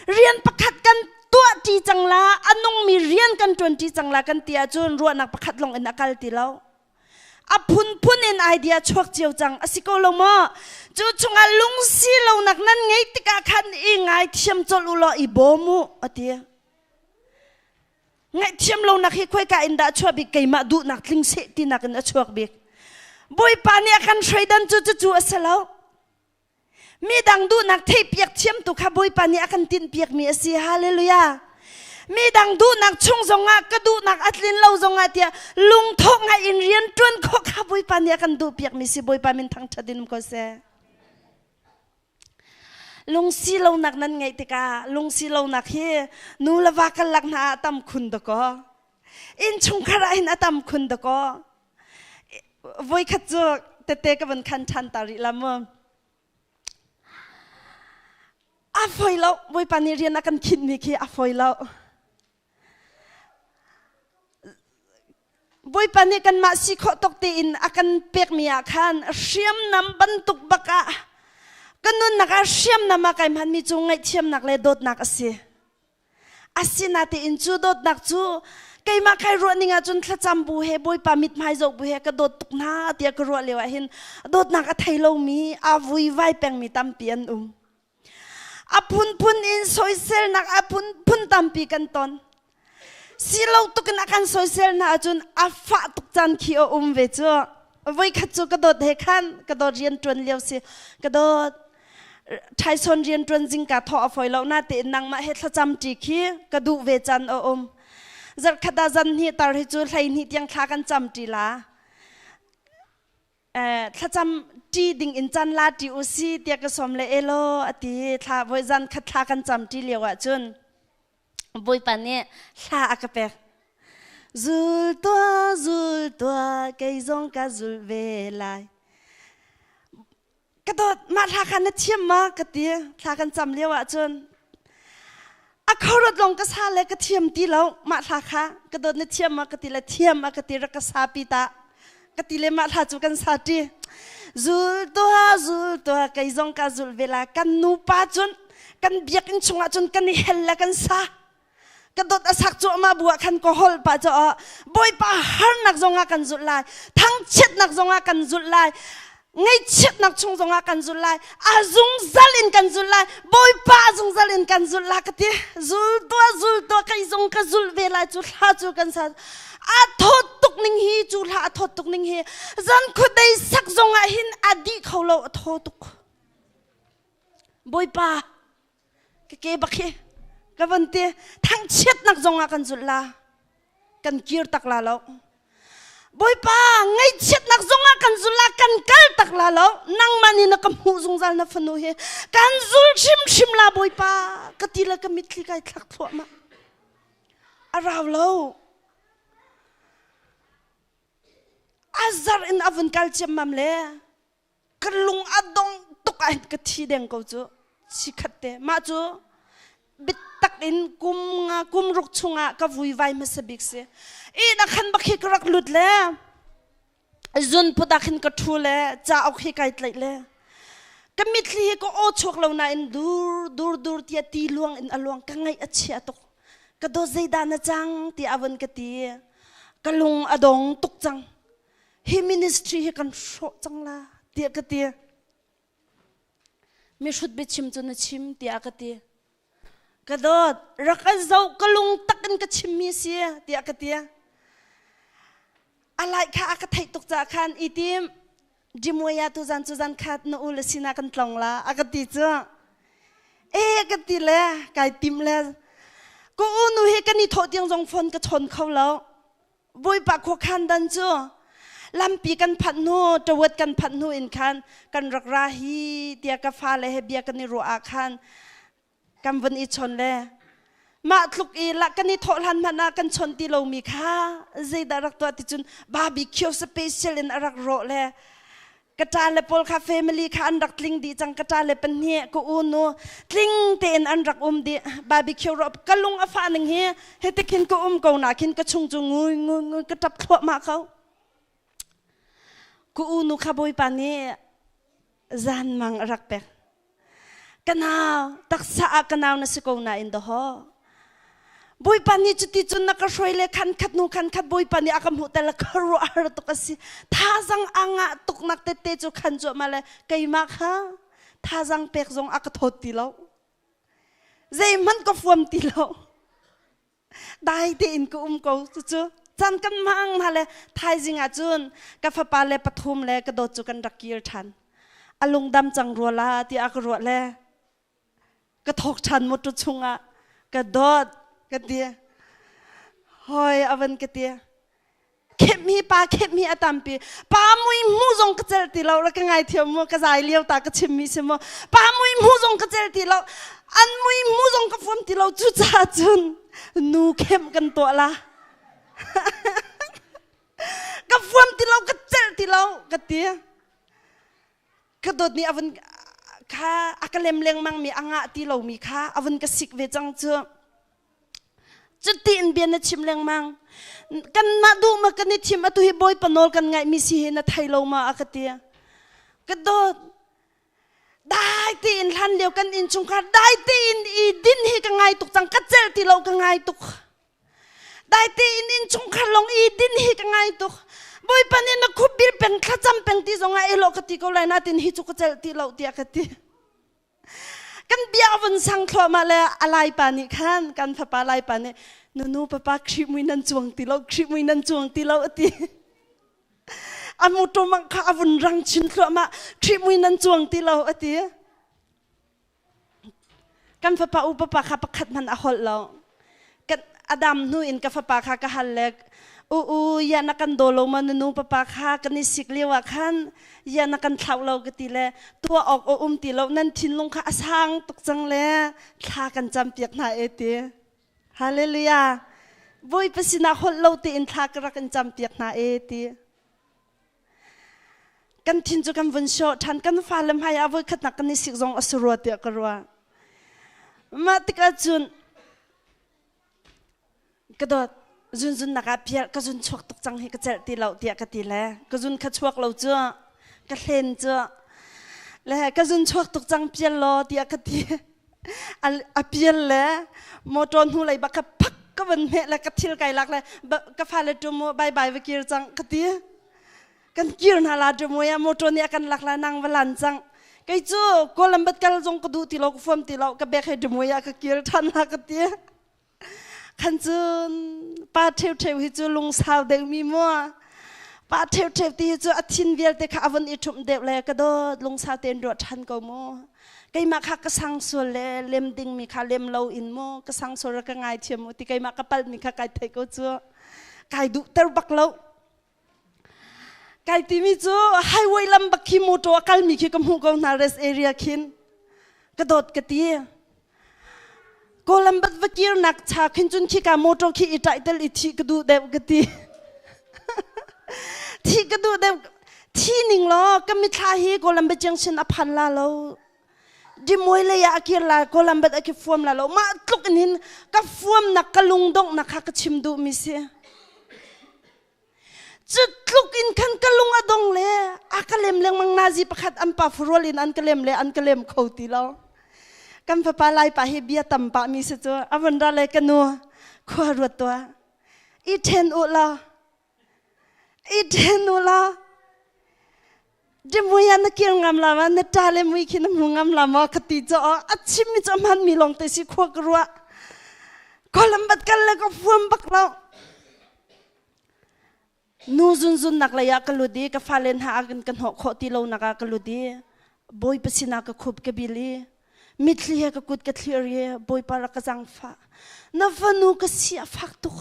Rian pakhat kan tuahṭi cang la, a nungmi rian kan ṭuanṭi cang la kan ti ahcun ruahnak pakhat lawng in a kal ti lo. A phunphun in idea chuak cio cang a si ko lo maw? Cu chungah lungsi lonak nan ngeih tikah khan i ngaithiam colh u law i bawm u a ti. Ngaihthiam lonak hi khoika in dah a chuah bik keimah duhnak tling seh tinak in a chuak bik. Bawipa nih a kan hreidan cu cucu a si lo. Midang duhnak theihpiak thiam tu kha Bawipa nih a kan tinhpiakmi a si. Hallelujah. Midang duhnak chung zongah ka duhnak a tlin lo zongah tiah lungthawh ngai in rian ṭuan khawh kha Bawipa nih a kan duhpiakmi si. Bawipa min thangṭhat in um ko seh. Lungsi lonak nan ngeih tikah lungsi lonak hi nu le va kan lak hna ah tam khun dakaw. Innchungkhar ah hin a tam khun dakaw. Voikhat cu tete ka van khan ṭhan ta rih la mu. A foi lo, Bawipa nih rian a kan khinhmi khi a foi lo. Bawipa nih kanmah si khawh tawk tein a kan pekmi ah khan hriamnam bantuk bak ah ka nunnak ah hriamnam ah kai hmanmi cu ngaihthiamnak le dawtnak a si. Asinatein cu dawtnak cu keimah kai ruah ning ahcun thlacam bu he Bawipa mithmai zoh bu he ka dawt tuk hna tiah ka ruah lio ah hin dawtnak a thei lomi a vuivai pengmi tampi an um. A phunphun in soiselnak a phunphun tampi kan ton. Silo tuk in a kan soisel hna ahcun a fah tuk caan khi a um ve cu. Voikhat cu ka dawt he khan ka dawt rian ṭuan lio si ka dawt ṭhaison rian ṭuan zingka thawh a fawi lo na tein nangmah he thlacam ṭi khi ka duh ve caan a um. Zarhkhat ah zan hnih tar hi cu 12 tiang thla kan cam ṭi la. Thlacam ṭi ding in can la ṭi u si tiah ka sawm le elaw a ti thla voi zan khat thla kan cam ṭi lio ah cun Bawipa nih hla a ka pek zul tuah zul tuah kei zong ka zul ve lai ka dawt mah hla kha na thiam ma ka ti thla kan cam lio ah cun a khorot long ka sa le ka thiam ti lo mah hla kha ka dawt na thiam ma ka ti le thiam a ka ti rak ka sa pi ta ka ti le mah hla cu kan sa ti zul tua zul tua kei zong ka zul ve la kan nu pa cun kan biakinn chungah cun kan i hel le kan sa ka dawt a sak cuahmah bu ah khan ka holh pah cu Bawipa harnak zongah kan zulh lai thangchiatnak zongah kan zulh lai ngaihchiatnak chung zongah kan zulh lai a zungzal in kan zulh lai Bawipa a zungzal in kan zulh la ka ti zul tuah zul tuah kei zong ka zulh ve lai cu thla cu kan sa a thawt tuk. tuk ning hi cu hla a thawt tuk ning hi zan khuadei sak zong ah hin a dih kho lo a thaw tuk. Bawipa ka ke bak hi ka van ti thangchiatnak zong ah kan zulh la kan kir tak la lo. Bawipa ngaihchiatnak zongah kan zul la kan kal tak la lo nangmah nih na ka hmuh zungzal na fanu hi kan zul hrimhrim la Bawipa ka ti le ka mitthli kai thlak thluahmah a rau lo a zar in a vun kal ciammam le ka lung a dong tuk ah ka thi deng ko cu chikhat te mah cu bitak in kum nga kum ruk chungah ka vui vai hmasa bik si i na khan bak hi ka rak lut le zun put ah khin ka thu le cauk hi kai tlaih le ka mitthli hi ka aw chuak lo nain dur dur dur tia ti luang in a luang ka ngaih a chia tuk ka dawt zeidah na cang ti a vun ka ti ka lung a dong tuk cang hi ministry hi kan hrawh cang la tiah ka ti mihrut biachim cu na chim tiah ka ti ka dawt rak an zoh ka lung tak in ka chimmi si tiah ka ti alai kha a ka theih tuk caah khan i tim Jimoya tu zan cu zan khat na u le sinah kan tlong la a ka ti cu e ka ti le kai tim le ko u nu hi kan i thawh tiang zong phone ka chawn kho lo Bawipa khuakhan dan cu lampi kan phanh hnu tawat kan phanh hnu in khan kan rak ra hi tiah ka fale he bia kan i ruah ah khan kan vun i chon le mah tluk i la kan i thawh hlan hmanh ah kan chon ti lomi kha zeidah rak tuah ti cun barbecue special in a rak rawh le ka ṭa le pawl kha family kha an rak tling dih cang ka ṭa le pahnih ka u nu tling tein an rak um dih barbecue ro ka lung a fah ning hi hiti khin ka um ko na khin ka chung cu ngui ngui ngui ka ṭap thluahmah ko ka u nu kha bawipa nih zan mang a rak pek ka nau taksa ah ka nau na si ko nain dahaw Bawipa nih cuti cun na ka hruai le khan khat hnu khan khat Bawipa nih a ka hmuh tel ka ruah har tuk a si thazang a ngah tuk nak tete cu khan cuahmah le keimah kha thazang pek zong a ka thawt ti lo zeihmanh ka fuam ti lo dai tein ka um ko cucu caan kan hmang hna le thaizing ah cun ka fapa le pathum le ka dawt cu kan rak kir ṭhan a lungdam cang rua la tiah ka ruah le ka thawk ṭhan motor chungah ka dawt ka ti hoi avan ka ti khemh hi pa khemh hi a tampi pa mui hmu zong ka cel ti lo ra ka ngai thiam mu ka zai liao ta ka chim mi si mu pa mui hmu zong ka cel ti lo an mui hmu zong ka fuam ti lo cu ca cun nu khem kan tuah la ka fuam ti lo ka cel ti lo ka ti ka dawt nih avun kha a ka lem lengmang mi a ngah ti lo mi kha avun ka sik ve cang cu Cuti in bia na chim lengmang. Kanmah duh ma kan i thim atu hi Bawipa nawl kan ngaihmi si hi na thei lo ma a ka ti. Ka dawt. Dai tein hlan lio kan innchungkhar dai tein i din hi ka ngai tuk cang ka celh ti lo ka ngai tuk. Dai tein innchungkhar long i din hi ka ngai tuk. Bawipa nih na khupbil peng thlacam peng ti zong ah elo ka ti ko lai natin hi cu ka celh ti lo tiah ka ti. Kan bia a vun sang thluahmah le a laipa nih khan kan fapa laipa nih nunu papa Khrih mui nan cuang ti lo Khrih mui nan cuang ti lo a ti. A motor mang kha a vun rang chin thluahmah Khrih mui nan cuang ti lo a ti. Kan fapa u papa kha pakhat hmanh a holh lo. Kan adam hnu in ka fapa kha ka hal le u u ya na kan daw lo ma nunu papa kha kan i sik lio ah khan ya na kan thlauh lo ka ti le tuah awk a um ti lo nan thinlung kha a sang tuk cang le thla kan cam piak hna e ti hallelujah Bawipa sinah holh lo tein thla ka rak in cam piak hna e ti kan thin cu kan vun sawh ṭhan kan fale hmai ah voikhatnak kan i sik zong a si rua tiah ka ruah mah tikah cun ka dawt zunzun nak ah pial ka zun chuak tuk cang hi ka celh ti lo tiah ka ti le ka zun kha chuak lo cu ka hlen cu le ka zun chuak tuk cang pial law tiah ka ti a pial le motor hnu lei bak kha phak ka van hmeh le ka thil kai lak le ka fale tu mu bye bye va kir cang ka ti kan kir hna la tu mu ya motor nih a kan lak la nang va lan cang kei cu Columbus kal zong ka duh ti lo ka fuam ti lo ka bek he tu mu ya ka kir than la ka ti. Khan cun pa ṭheuṭheu hi cu lungsau deuhmi mu. Pa ṭheuṭheu ti hi cu a thin vialte kha a vun i ṭhumh deuh le ka dawt lungsau tein ruah ṭhan ko mu. Keimah kha ka sang sual le lem dingmi kha lem lo in mu ka sang sual ka ngaithiam mu ti keimah ka palhmi kha kai theih ko cu. Kai duhter bak lo. Kai timi cu highway lam bak khi motor a kalmi khi ka hmuh ko hna rest area khin. Ka dawt ka ti. Kawlam bat va kirnak cha khin cun khi ka motor khi i ṭaih tel i thih ka duh deuh ka ti. Thih ka duh deuh. Thi ning law ka mithla hi Kawlam bat junction a phan la lo. Dimoi lei ah a kir la Kawlam bat a ki fuam la lo. Mah tluk in hin ka fuamnak ka lungdonghnak kha ka chim duh mi si. Cu tluk in khan ka lung a dong le a ka lem lengmang nazi pakhat an pa furual in an ka lem le an ka lem kho ti lo. Kan fapa lai pa hi bia tam pah mi si cu a vun ra le ka nu khua ruat tuah. I then u la. I then u la. Dimui ah na kir ngam la ma na ṭa le mui khi na hmu ngam la maw ka ti cu a chim mi cu a hman mi lawng te si khua ka ruah. Kawlam bat kal le ka fuam bak lo. Nu zunzun nak lei ah ka lut i ka fale hna ah kan hnawh khawh ti lo nak ah ka lut i Bawipa sinah ka khup ka bil i mitthli he ka kut ka thlir i Bawipa rak ka zangfah. Na fanu ka si a fak tuk.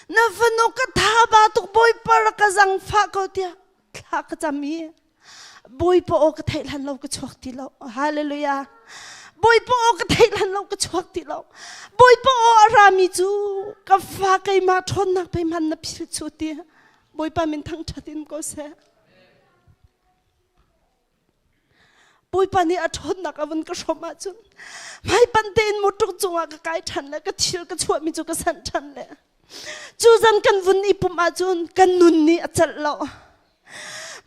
Na fanu ka tha ba tuk Bawipa rak ka zangfah ko tiah thla ka cam i Bawipa aw ka theih hlan lo ka chuak ti lo. Hallelujah. Bawipa aw ka theih hlan lo ka chuak ti lo. Bawipa aw a rami cu ka fa keimah ṭhawnnak pe hman na phil chu ti. Bawipa min thangṭhat in ko seh. Bawipa nih a ṭhawnnak a vun ka hrawm ahcun hmaipan tein motor cungah ka kai ṭhan le ka thil ka chuahmi cu ka sanh ṭhan le cu zan kan vun i pumh ahcun kan nun nih a celh lo.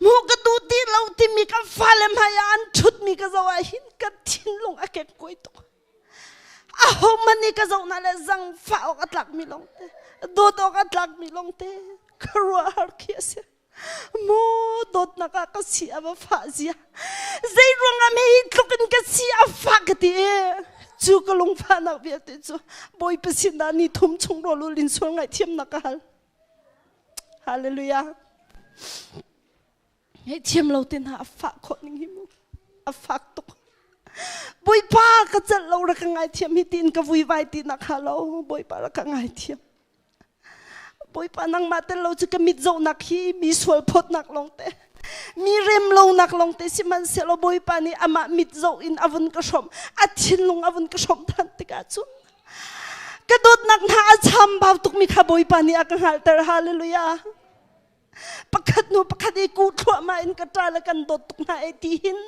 Mu ka duh ti lo timi ka fale hmai ah an ṭhutmi ka zoh ah hin ka thinlung a kek kuai tuk. Aho hmanh nih ka zoh na le zangfah awk a tlakmi lawng te, dawt awk a tlakmi lawng te, khuaruahhar khi a si. Mu dawtnak ah ka si a va fah zia. Zei ruangah hme hi tluk in ka si a fah ka ti i cu ka lungfahnak vialte cu Bawipa sinah ni thum chung rawl ul in sual ngaihthiamnak ka hal. Hallelujah. Ngaihthiam lo te hna a fah khawh ning hi mu. A fak tuk. Bawipa ka celh lo rak ka ngaithiam hi tiin ka vuivai ti nak ha lo. Bawipa rak ka ngaithiam. Bawipa nangmah tel lo cu ka mit zohnak hi mi sual phawtnak lawng te mi rem lonak lawng te sihmanhsehlaw Bawipa nih amah mit zoh in a vun ka hrawmh a thinlung a vun ka hrawmh than tikah cun ka dawtnak hna a chambau tukmi kha Bawipa nih a ka hngalhter hallelujah pakhat hnu pakhat i ku thluahmah in ka ṭa le kan dawt tuk hna e ti hin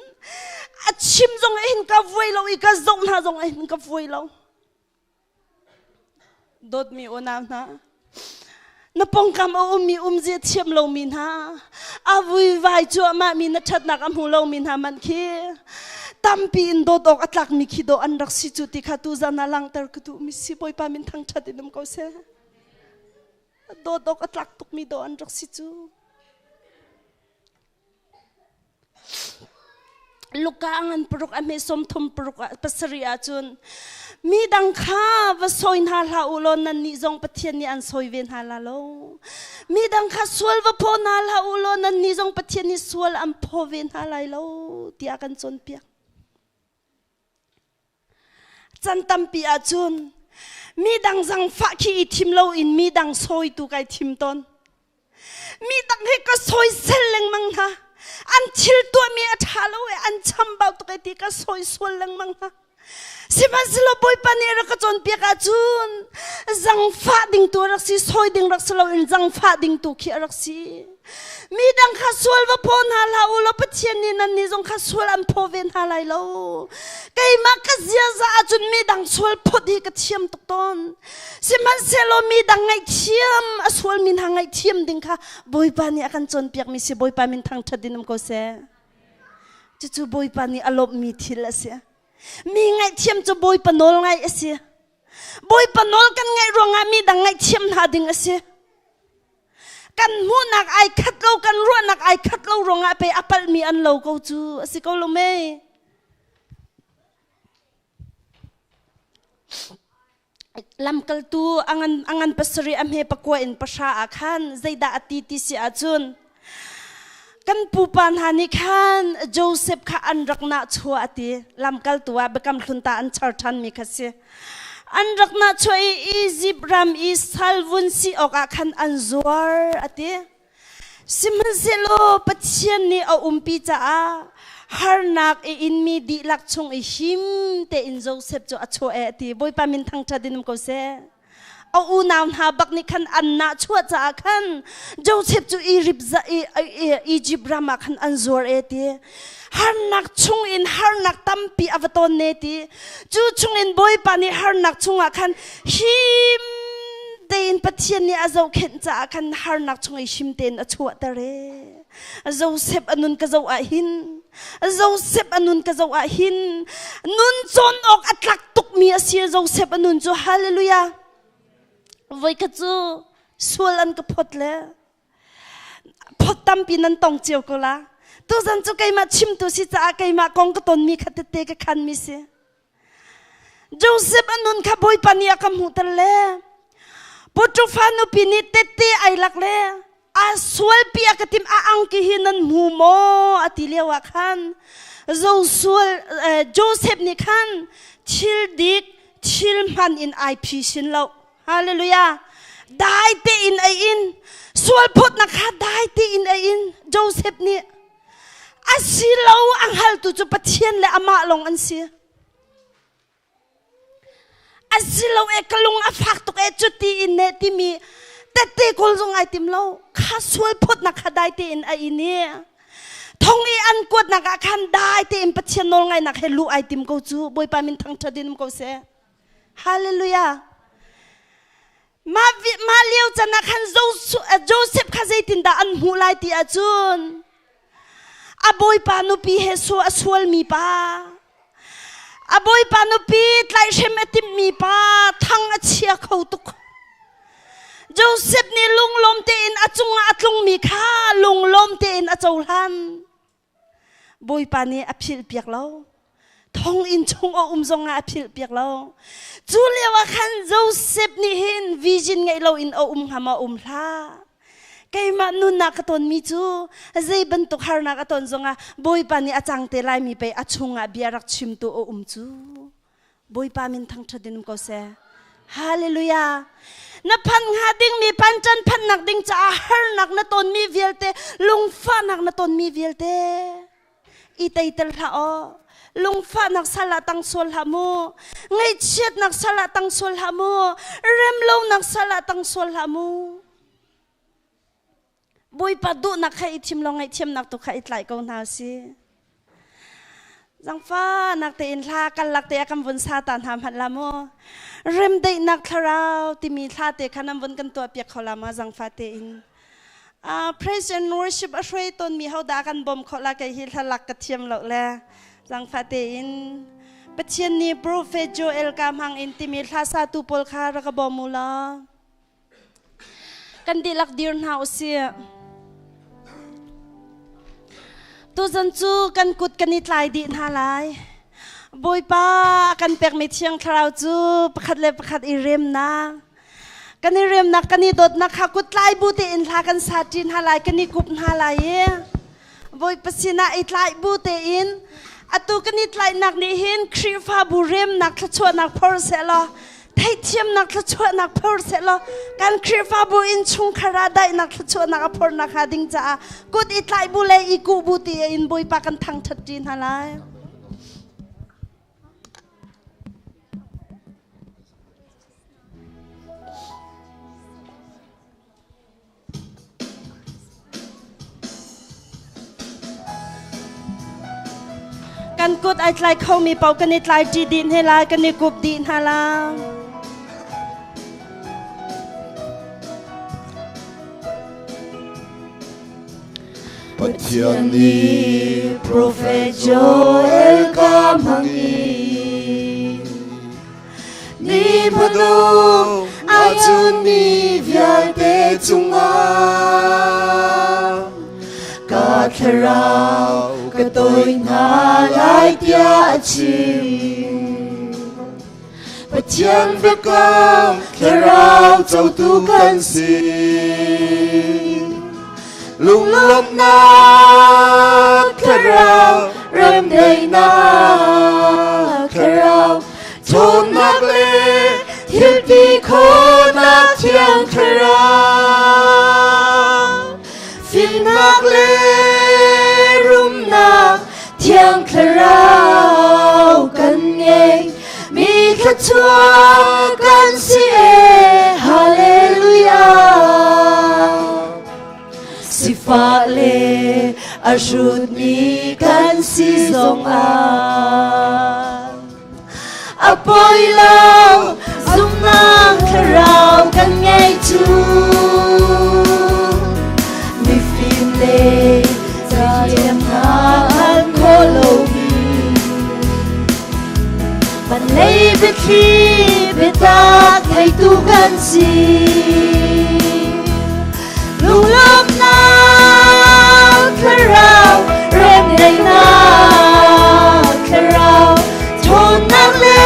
a chim zong hin ka vuai lo i ka zoh hna zong hin ka vuai lo Dawtmi unau hna, na pawngkam a ummi umzia thiam lomi hna, a vuivai cuahmahmi na ṭhatnak a hmu lomi hna man khi tampi in dawt awk a tlakmi khi dawh an rak si cu ti kha tuzan ah langhter ka duhmi si Bawipa min thangṭhat in um ko seh. Dawt awk a tlak tukmi dawh an rak si cu. Luka a ngan paruk a hme sawm thum paruk ah pasarih ahcun mi dang kha va sawi hna hlah u law nannih zong Pathian nih an sawi ve hna la lo. Mi dang kha sual va phaw hna hlah u law nannih zong Pathian nih sual an phaw ve hna lai lo tiah kan cawnpiak. Can tampi ahcun mi dang zangfah khi i thim loin mi dang sawitu kai thim tawn. Mi dang hi ka sawisel lengmang hna. An thil tuahmi a ṭha lo i an chambau tuk e ti ka sawi sual lengmang hna. Sihmanhsehlaw Bawipa nih a rak ka cawnpiak ahcun zangfah ding tu a rak si, sawi ding rak si loin zangfah ding tu khi a rak si. Mi dang kha sual va phaw hna hlah u law Pathian nih nannih zong kha sual an phaw ve hna lai lo. Keimah ka ziaza ahcun mi dang sual phawt hi ka thiam tuk tawn. Sihmanhsehlaw mi dang ngaihthiam a sualmi hna ngaihthiam ding kha Bawipa nih a kan cawnpiakmi si Bawipa min thangṭhat in um ko seh. Cucu Bawipa nih a lawmhmi thil a si. Mi ngaihthiam cu Bawipa nawl ngaih a si. Bawipa nawl kan ngaih ruangah mi dang ngaihthiam hna ding a si. Kan hmuhnak ai khat lo, kan ruahnak ai khat lo ruangah pei a palhmi an lo ko cu a si ko lo mei. Lamkaltu a ngan pasarih a hme pakua in pahra ah khan zeidah a ti ti si ahcun kan pupa hna nih khan Joseph kha an rak nahchuah a ti. Lamkaltu ah biakam hlun ta an char ṭhanmi kha si. An rak nahchuah i Izipt ram i sal vun si awkah khan an zuar a ti. Sihmanhsehlaw Pathian nih a umpi caah harnak i inmi dihlak chung i him tein Josef cu a chuah e a ti. Bawipa min thangṭhat in um ko seh. A unau hna bak nih khan an nahchuah caah khan Josef cu Egypt ram ah khan an zuar e ti. Harnak chung in harnak tampi a va tawn ne ti. Cu chungin Bawipa nih harnak chungah khan him tein Pathian nih a zohkhenh caah khan harnak chung i him tein a chuahter e. Joseph a nun ka zoh ah hin Joseph a nun ka zoh ah hin nun cawn awk a tlak tukmi a si Joseph a nun cu. Hallelujah. Voikhat cu sual an ka phot le phot tampi nan tong cio ko la. Tuzan cu keimah chimtu si caah keimah kong ka tonmi kha tette ka khanmi si. Joseph a nun kha Bawipa nih a ka hmuhter le Potiphar nupi nih tette ai lak le a sualpi a ka tim a angki hi nan hmu maw a ti lio ah khan Josual Joseph nih khan thil dik thil hman in ai phi sin lo. Hallelujah. Dai tein a in sual phawtnak kha dai tein a in Joseph nih a si lo a hngaltu cu Pathian le amah lawng an si. A si lo e ka lung a fak tuk e cuti in ne timi tette kawl zong ai tim lo kha sual phawtnak kha dai tein a in i thong i an kuatnak ah khan dai tein Pathian nawl ngainak he lu ai tim ko cu. Bawipa min thangṭhat in um ko seh. Hallelujah. Mah lio can ah khan Joseph kha zeitindah an hmuh lai ti ahcun a bawipa nupi he su a sualmi pa, a bawipa nupi tlaihhrem a timhmi pa thang a chia kho tuk. Joseph nih lunglawm tein a cungah a tlungmi kha lunglawm tein a cohlan. Bawipa nih a philhpiak lo. Thonginn chung a um zongah a philhpiak lo. Cu lio ah khan Joseph nih hin vision ngeih loin a um hnga maw um hlah. Keimah nunnak ka tonmi cu zei bantuk harnak a ton zongah Bawipa nih a cang te laimi pei a chungah bia rak chimtu a um cu. Bawipa min thangṭhat in um ko seh. Hallelujah. Na phan hnga dingmi panṭan phannak ding caah harnak na tonmi vialte, lungfahnak na tonmi vialte i teiter hlah aw. Lungfahnak sal ah tang sual hlah mu. Ngaihchiatnak sal ah tang sual hlah mu. Remlonak sal ah tang sual hlah mu. Bawipa duhnak kha i thim law ngaihthiamnak tu kha i tlaih ko hna si. Zangfahnak tein hla kallak te a kan vun sa ta hna hmanh la mu. Remdaihnak thlarau timi thla te kha nan vun kan tuah piak kho la ma zangfa tein. Praise and worship a hruai tawn mi hodah kan bawm kho la kei hi hlalak ka thiam lo le zangfa tein. Pathian nih Prophet Joel ka hmang in timi hla satu pawl kha rak ka bawm u law. Kan dihlak dir hna usih. Tuzan cu kan kut kan i tlai dih hna lai. Bawipa a kan pekmi Thiang Thlarau cu pakhat le pakhat i remnak, kan i remnak, kan i dawtnak kha kut tlai bu tein hla kan sa ṭi hna lai, kan i kup hna lai i Bawipa sinah i tlaih bu tein atu kan i tlaihnak nih hin Khrihfabu remnak thluachuahnak phor sehlaw theihthiamnak thluachuahnak phor sehlaw kan Khrihfabu innchungkhar ah daihnak thluachuahnak a phornak hnga ding caah kut i tlaih bu le i kuh bu ti in Bawipa kan thangṭhat ṭi hna lai. Kan kut ai tlai khomi paoh kan i tlai ṭi dih hna lai, kan i kup dih hna lai. Pathian nih Profet Joel ka hmang i Ni hmanung ahcun mi vialte cungah ka thlarau ka toih hna lai tiah a chim. Pathian biakam thlarau cotu kan si. Lunglawmhnak thlarau, remdaihnak thlarau, ṭhawnnak le thilti khawhnak thiang thlarau, fimnak le rumnak thiang thlarau kan ngei. Mi thluachuah kan si e, hallelujah. Sifah le a hrutmi kan si zongah a poi lo, zumhnak thlarau kan ngei cu. Mifim le cathiam hna an khawh lomi van lei biathli biatak theitu kan si. Lunglawmhnak thlarau, remdaihnak thlarau, ṭhawnnak le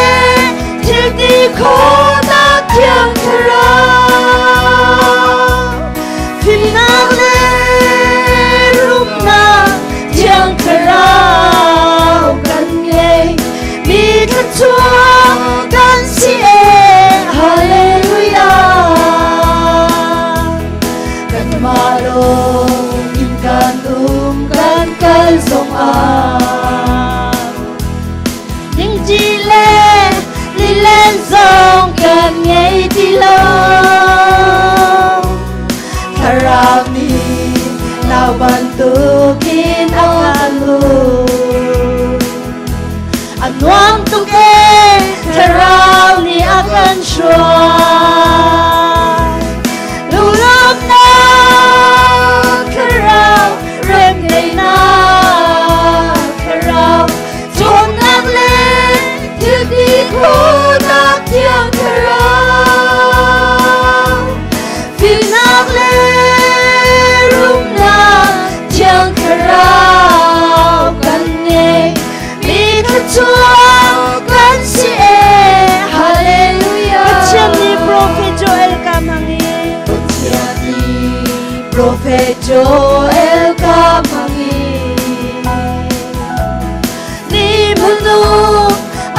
thilti khawhnak thiang thlarau, fimnak le rumnak thiang thlarau kan ngei. Mi thluachuah kan si e, hallelujah. Kanmah lawng in kan um kan kal zongah ningṭi le lilen zong kan ngei ti lo. Thlarau nih nau bantukin a kan lut. A nuam tuk e, thlarau nih a kan hruai. Lunglawmhnak thlarau, remdaihnak thlarau, ṭhawnnak le thilti khawhnak thiang thlarau, fimnak le rumnak thiang thlarau kan ngei. Mi thluachuah kan si e, hallelujah. Pathian nih Prophet Joel ka hmang i Pathian nih Prophet Joel ka hmang i ni hmanung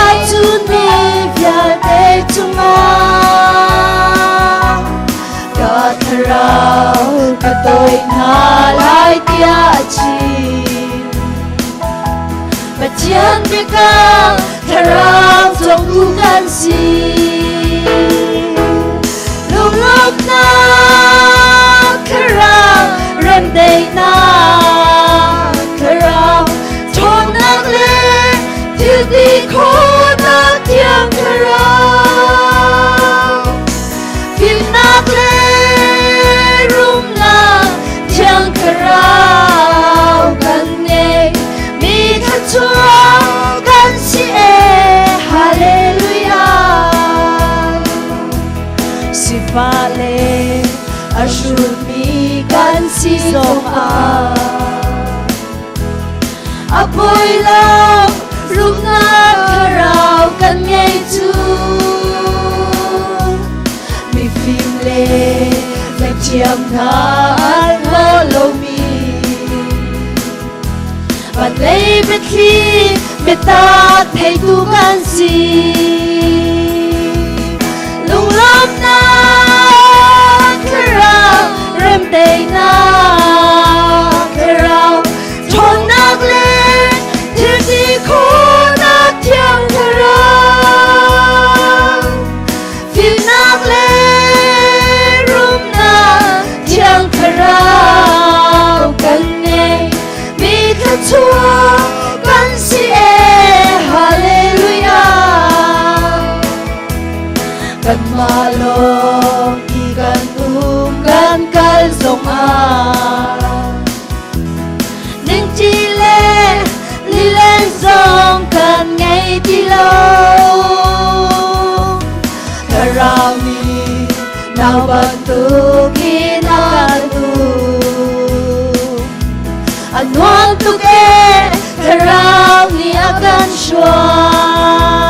a cunmi vialte cungah ka thlarau ka toih hna lai tiah a chim. Pathian biakam thlarau cawngtu kan si. Lunglawmhnak thlarau, remdaihnak thlarau, ṭhawnnak le thilti khawhnak thiang thlarau, fimnak le rumnak thiang thlarau kan ngei. Mi thluachuah kan si e, hallelujah. Sifah le a hrutmi kan si zongah a poi lo, rumnak thlarau kan ngei cu. Mifim le zaithiam hna an hngal lomi van lei biathli biatak theitu kan si. Lunglawmhnak thlarau, remdaihnak thlarau, ṭhawnnak le thilti khawhnak thiang thlarau, fimnak le rumnak thiang thlarau kan ngei. Mi thluachuah kan si e, hallelujah. Kanmah lawng i kan um kan kal zongah ningṭi le lilen zong kan ngei ti lo. Thlarau nih nau bantukin a kan um. A nuam tuk e, thlarau nih a kan hruai.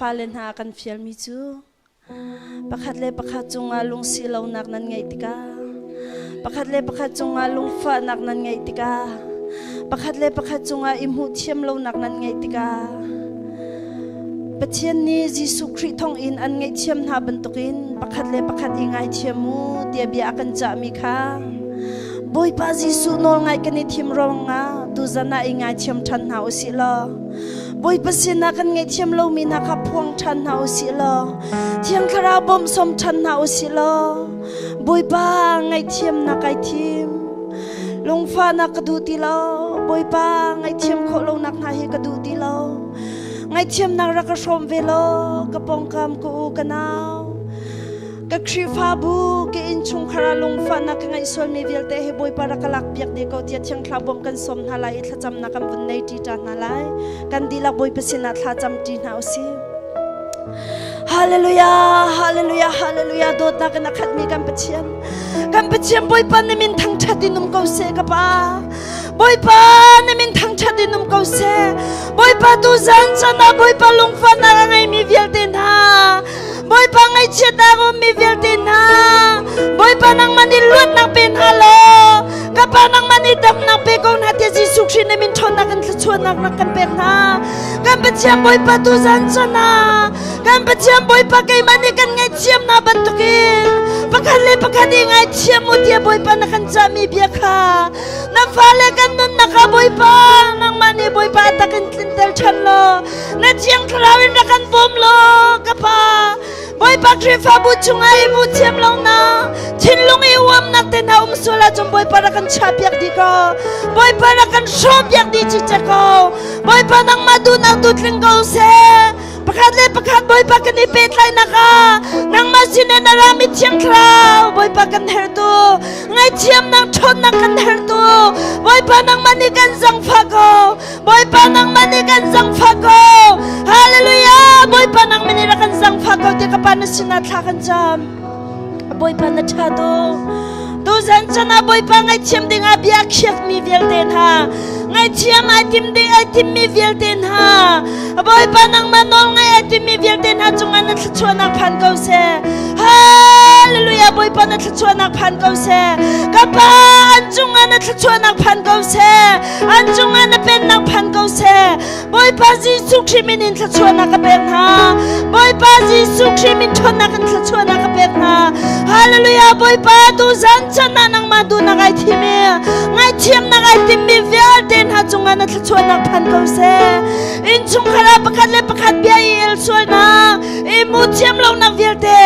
fale hna kan fialmi cu pakhat le pakhat cungah lungsi lonak nan ngeih tikah, pakhat le pakhat cungah lungfahnak nan ngeih tikah, pakhat le pakhat cungah i hmuh thiam lonak nan ngeih tikah, Pathian nih Jesuh Khrih thawngin an ngaihthiam hna bantukin pakhat le pakhat i ngaithiam u tiah bia a kan cahmi kha Bawipa Jesuh nawl ngai kan i thim ruangah tuzan ah i ngaithiam ṭhan hna u sih law Bawipa sinah kan ngaihthiam lomi hna kha phuang ṭhan hna u sih law Thiang Thlarau bawmh sawm ṭhan hna u sih law Bawipa ngaihthiamnak kai thim lungfahnak ka duh ti lo Bawipa ngaihthiam khawh lonak hna hi ka duh ti lo Ngaihthiamnak rak ka hrawm ve law ka pawngkam ka u ka nau ka Khrihfabu ka innchungkhar ah lungfahnak ka ngeih sualmi vialte hi Bawipa rak ka lak piak de ko tiah Thiang Thlarau bawmh kan sawm hna lai i thlacamnak kan vun nei ṭi ṭa hna lai. Kan dihlak Bawipa sinah thlacam ṭi hna usih. Hallelujah, hallelujah, hallelujah. Dawtnak in a khatmi kan Pathian. Kan Pathian Bawipa na min thangṭhat in um ko seh ka Pa. Bawipa na min thangṭhat in um ko seh. Bawipa tu zan chan ah Bawipa lungfahnak a ngeimi vialte hna. Bawipa ngaihchiatnak a ummi vialte hna. Bawipa nangmah nih luatnak pe hna law ka Pa nangmah nih damnak pe ko hna tiah Jesuh Khrih na min ṭhawnnak in thluachuahnak rak kan pek hna. Kan Pathian Bawipa tu zan chan ah kan Pathian Bawipa keimah nih kan ngaihthiam hna bantukin pakhat le pakhat i ngaithiam u tiah Bawipa na kan cahmi bia kha na fale kan nunnak ah Bawipa nangmah nih Bawipa a tak in tlinter ṭhan law na Thiang Thlarau in rak kan bawm law ka Pa Bawipa Khrihfabu chungah i hmuh thiam lonak thinlung i uamnak te hna um sual ahcun Bawipa rak kan chahpiak dih ko Bawipa rak kan hrawhpiak dih cicek ko Bawipa nangmah duhnak tu tling ko seh pakhat le pakhat Bawipa kan i pehtlaihnak ah nangmah sinin a rami Thiang Thlarau Bawipa kan hertu ngaihthiamnak ṭhawnnak kan hertu Bawipa nangmah nih kan zangfah ko Bawipa nangmah nih kan zangfah ko Hallelujah Bawipa nangmah nih rak kan zangfah ko ti ka pa na sinah thla kan cam Bawipa na ṭha tu Tuzan chan ah Bawipa ngaihthiam ding ah bia khiakmi vialte hna ngaihthiam ai tim ding ai timmi vialte hna Bawipa nangmah nawl ngai ai timmi vialte hna cungah na thluachuahnak phan ko seh Hallelujah Bawipa na thluachuahnak phan ko seh ka pa an cungah na thluachuahnak phan ko seh an cungah na pennak phan ko seh Bawipa Jesuh Khrih min in thluachuahnak ka pek hna. Bawipa Jesuh Khrih min ṭhawnnak in thluachuahnak ka pek hna. Hallelujah Bawipa tu zan chan ah nangmah duhnak ai thim i ngaihthiamnak ai timmi vialte hna cungah na thluachuahnak phan ko seh. Innchungkhar ah pakhat le pakhat bia i el sualnak, i mu thiam lonak vialte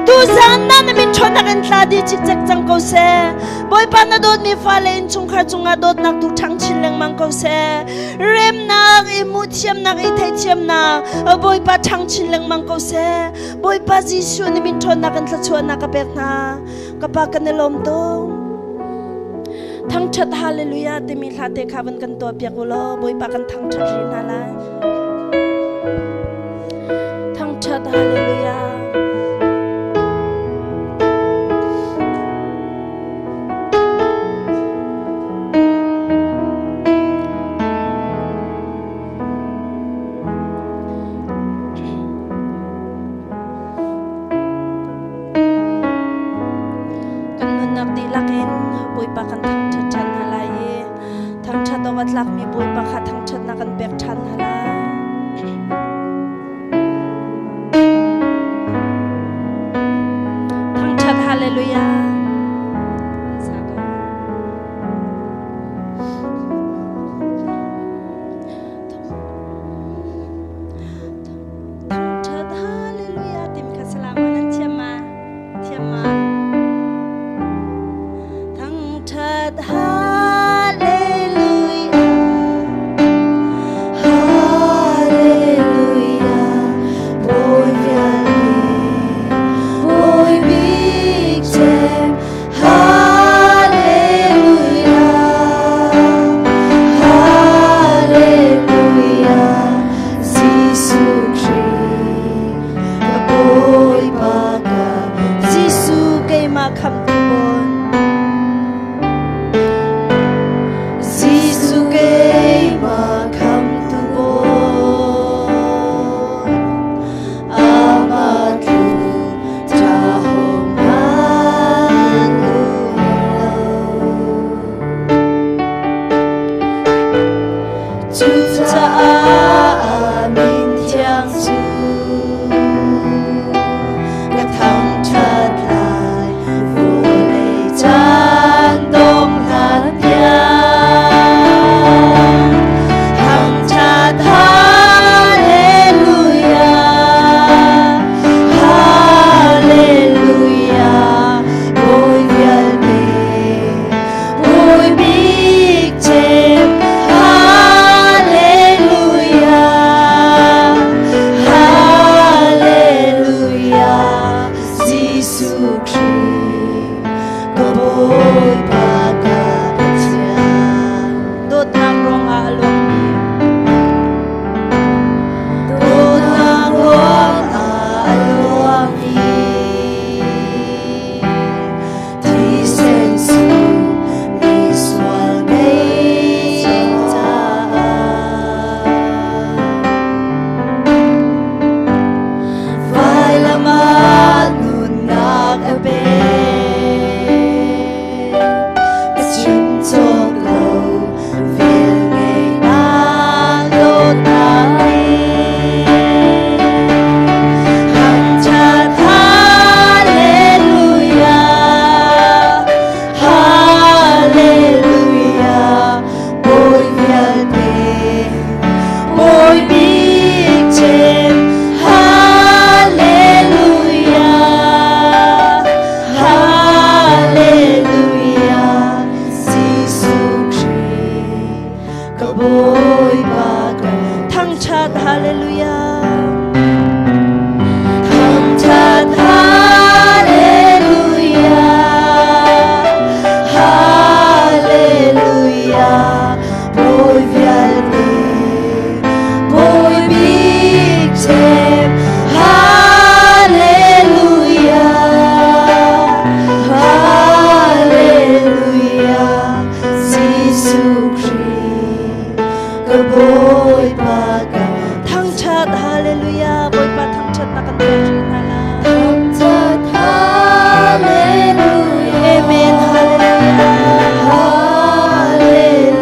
tu zan na na min ṭhawnnak in tla dih cikcek cang ko seh. Bawipa na dawtmi fale innchungkhar cungah dawtnak tu ṭhang chin lengmang ko seh. Remnak i hmuh thiamnak i theithiamnak Bawipa ṭhang chin lengmang ko seh. Bawipa Jesuh na min ṭhawnnak in thluachuahnak ka pek hna. Ka pa kan i lawm tuk. Thangṭhat hallelujah timi hla te kha van kan tuah piak u law Bawipa kan thangṭhat rih hna lai. Thangṭhat hallelujah. Kan nunnak dihlak in Bawipa kan thangṭhat ṭhan hna lai i thangṭhat awk a tlakmi Bawipa kha thangṭhatnak kan pek ṭhan hna lai. Thangṭhat hallelujah. Thangṭhat hallelujah timi kha salam ah nan thiam ma? Thiam ma? Thangṭhat hallelujah. Hallelujah, Bawi vialte, Bawi bik cem. Hallelujah, Hallelujah, Jesuh Khrih, ka Bawipa ka Jesuh keimah khamhtu Bawi. Bawi bik cem Hallelujah Hallelujah Jesuh Khrih ka Bawipa ka Pathian. Dawtnak ruangah a luangmi. Dawtnak ruangah a luangmi thisen sung misual kei caah vailam ah nunnak a pek ka chim cawk lo velngeihnak dawtnak he thangṭhat hallelujah hallelujah Bawi vialte Bawi bik cem hallelujah hallelujah Jesuh Khrih ka Bawipa ka Thangṭhat hallelujah. Thangṭhat hallelujah hallelujah Bawi vialte Bawi bik cem hallelujah hallelujah Jesuh Khrih ka Bawipa ka Thangṭhat hallelujah. Bawipa thangṭhat na kan pek rih hna lai. Thangṭhat hallelujah Amen hallelujah. Hallelujah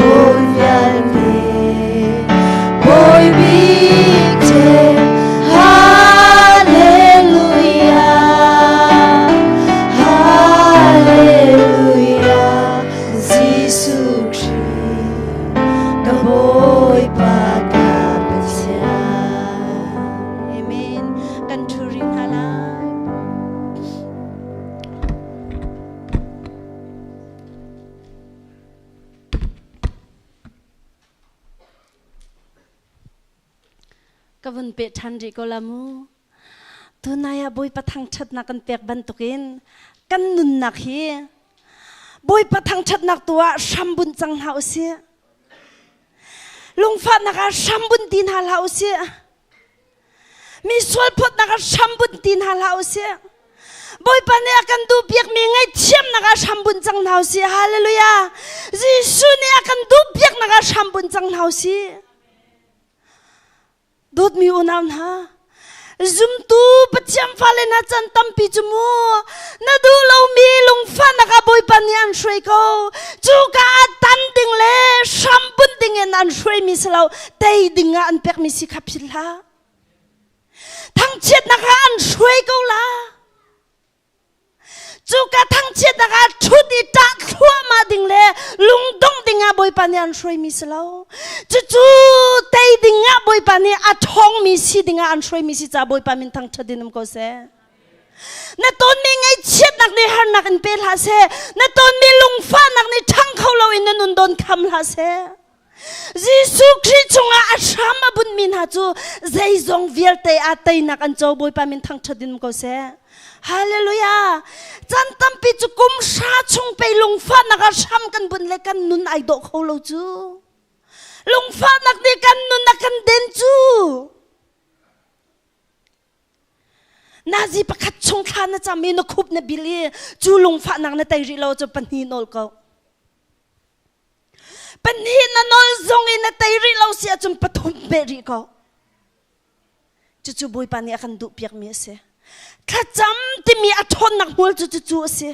Bawi vialte Bawi bik cem Hallelujah Hallelujah Jesuh Khrih ka Bawipa ka Pathian. Amen. Kan ṭhu rih hna lai. Ka vun peh ṭhan rih ko la mu. Tunai ah Bawipa thangṭhatnak kan pek bantukin kan nunnak hi Bawipa thangṭhatnak tu ah hrambunh cang hna usih. Lungfahnak ah hrambunh ti hna hlah usih. Mi sualphawtnak ah hrambunh ti hna hlah usih. Bawipa nih a kan duhpiakmi ngaihthiamnak ah hrambunh cang hna usih. Hallelujah. Jesuh nih a kan duhpiaknak ah hrambunh cang hna usih. Dawtmi unau hna, zumtu Pathian fale hna chan tampi cu mu na duh lomi lungfahnak ah Bawipa nih an hruai ko. Cuka ah tan ding le hram bunh ding in an hruaimi si lo, tei ding ah an pekmi si kha philh hlah. Thangchiatnak ah an hruai ko la. Cuka thangchiatnak ah ṭhut i ṭah thluahmah ding le lungdongh ding ah Bawipa nih an hruaimi si lo. Cucu tei ding ah Bawipa nih a ṭhawngmi si ding ah an hruaimi si caah Bawipa min thangṭhat in um ko seh. Na tonmi ngaihchiatnak nih harnak in pe hlah seh. Na tonmi lungfahnak nih ṭhang kho loin na nun dawn kham hlah seh. Jesuh Khrih chungah a hram a bunhmi hna cu zeizong vialte ah teinak an co. Bawipa min thangṭhat in um ko seh. Hallelujah! Chan tampi cu kum hra chung pei lungfahnak ah hram kan bunh le kan nun ai dawh kho lo cu. Lungfahnak nih kan nun a kan den cu. Nazi pakhat chung thla na cam i na khup na bil i cu lungfahnak na tei rih lo cu pahnih nawl ko. Pahnih na nawl zong in na tei rih lo si ahcun pathum peh rih ko. Cucu Bawipa nih a kan duhpiakmi a si. Thlacam timi a ṭhawnnak hmual cu cucu a si.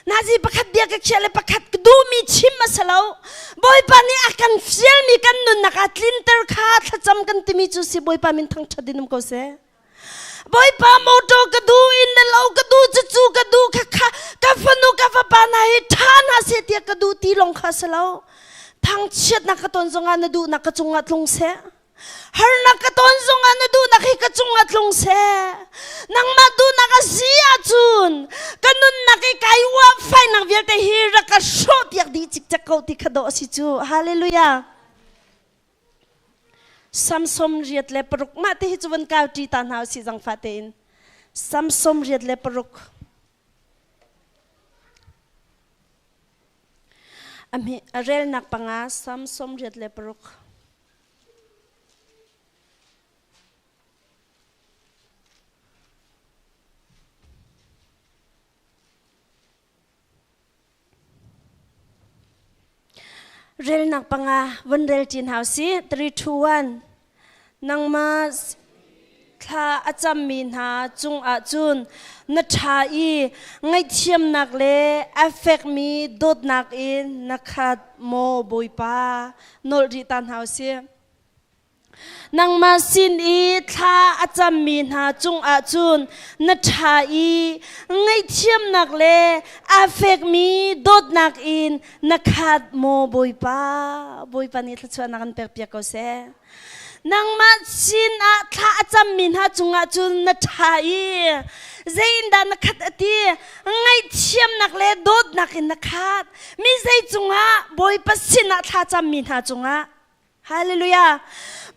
Nazi pakhat bia ka khiah le pakhat ka duhmi chim a si lo. Bawipa nih a kan fialmi kan nunnak ah tlinter kha thlacam kan timi cu si Bawipa min thangṭhat in um ko seh. Bawipa motor ka duh inn le lo ka duh cucu ka duh kha kha ka fanu ka fapa hna hi ṭha hna seh tiah ka duh ti lawng kha si lo. Thangchiatnak ka ton zongah na duhnak ka cungah tlung seh. Harnak ka ton zongah na duhnak hi ka cungah tlung seh. Nangmah duhnak a si ahcun ka nunnak i kai uah fainak vialte hi rak ka hrawhpiak dih cikcek ko ti kha dawh a si cu. Hallelujah. Samsom riat le paruk mah te hi cu van kau ṭi ta hna usih zangfah tein. Samsom riat le paruk. A relnak panga Sam 86. Relnak panga vun rel ṭin hau si 3 2 1 Nangmah thla a cammi hna cungah cun na ṭha i ngaihthiamnak le a fekmi dawtnak in na khat maw Bawipa nolh rih ta hna u sih. Nangmah sin i thla a cammi hna cungah cun na ṭha i ngaihthiamnak le a fekmi dawtnak in na khat maw Bawipa. Bawipa nih thluachuahnak an pekpiak ko seh. Nangmah sinah thla a cammi hna cungah cun na ṭha i zeiindah na khat a ti ngaihthiamnak le dawtnak in na khat mi zei cungah Bawipa sinah thla cammi hna cungah Hallelujah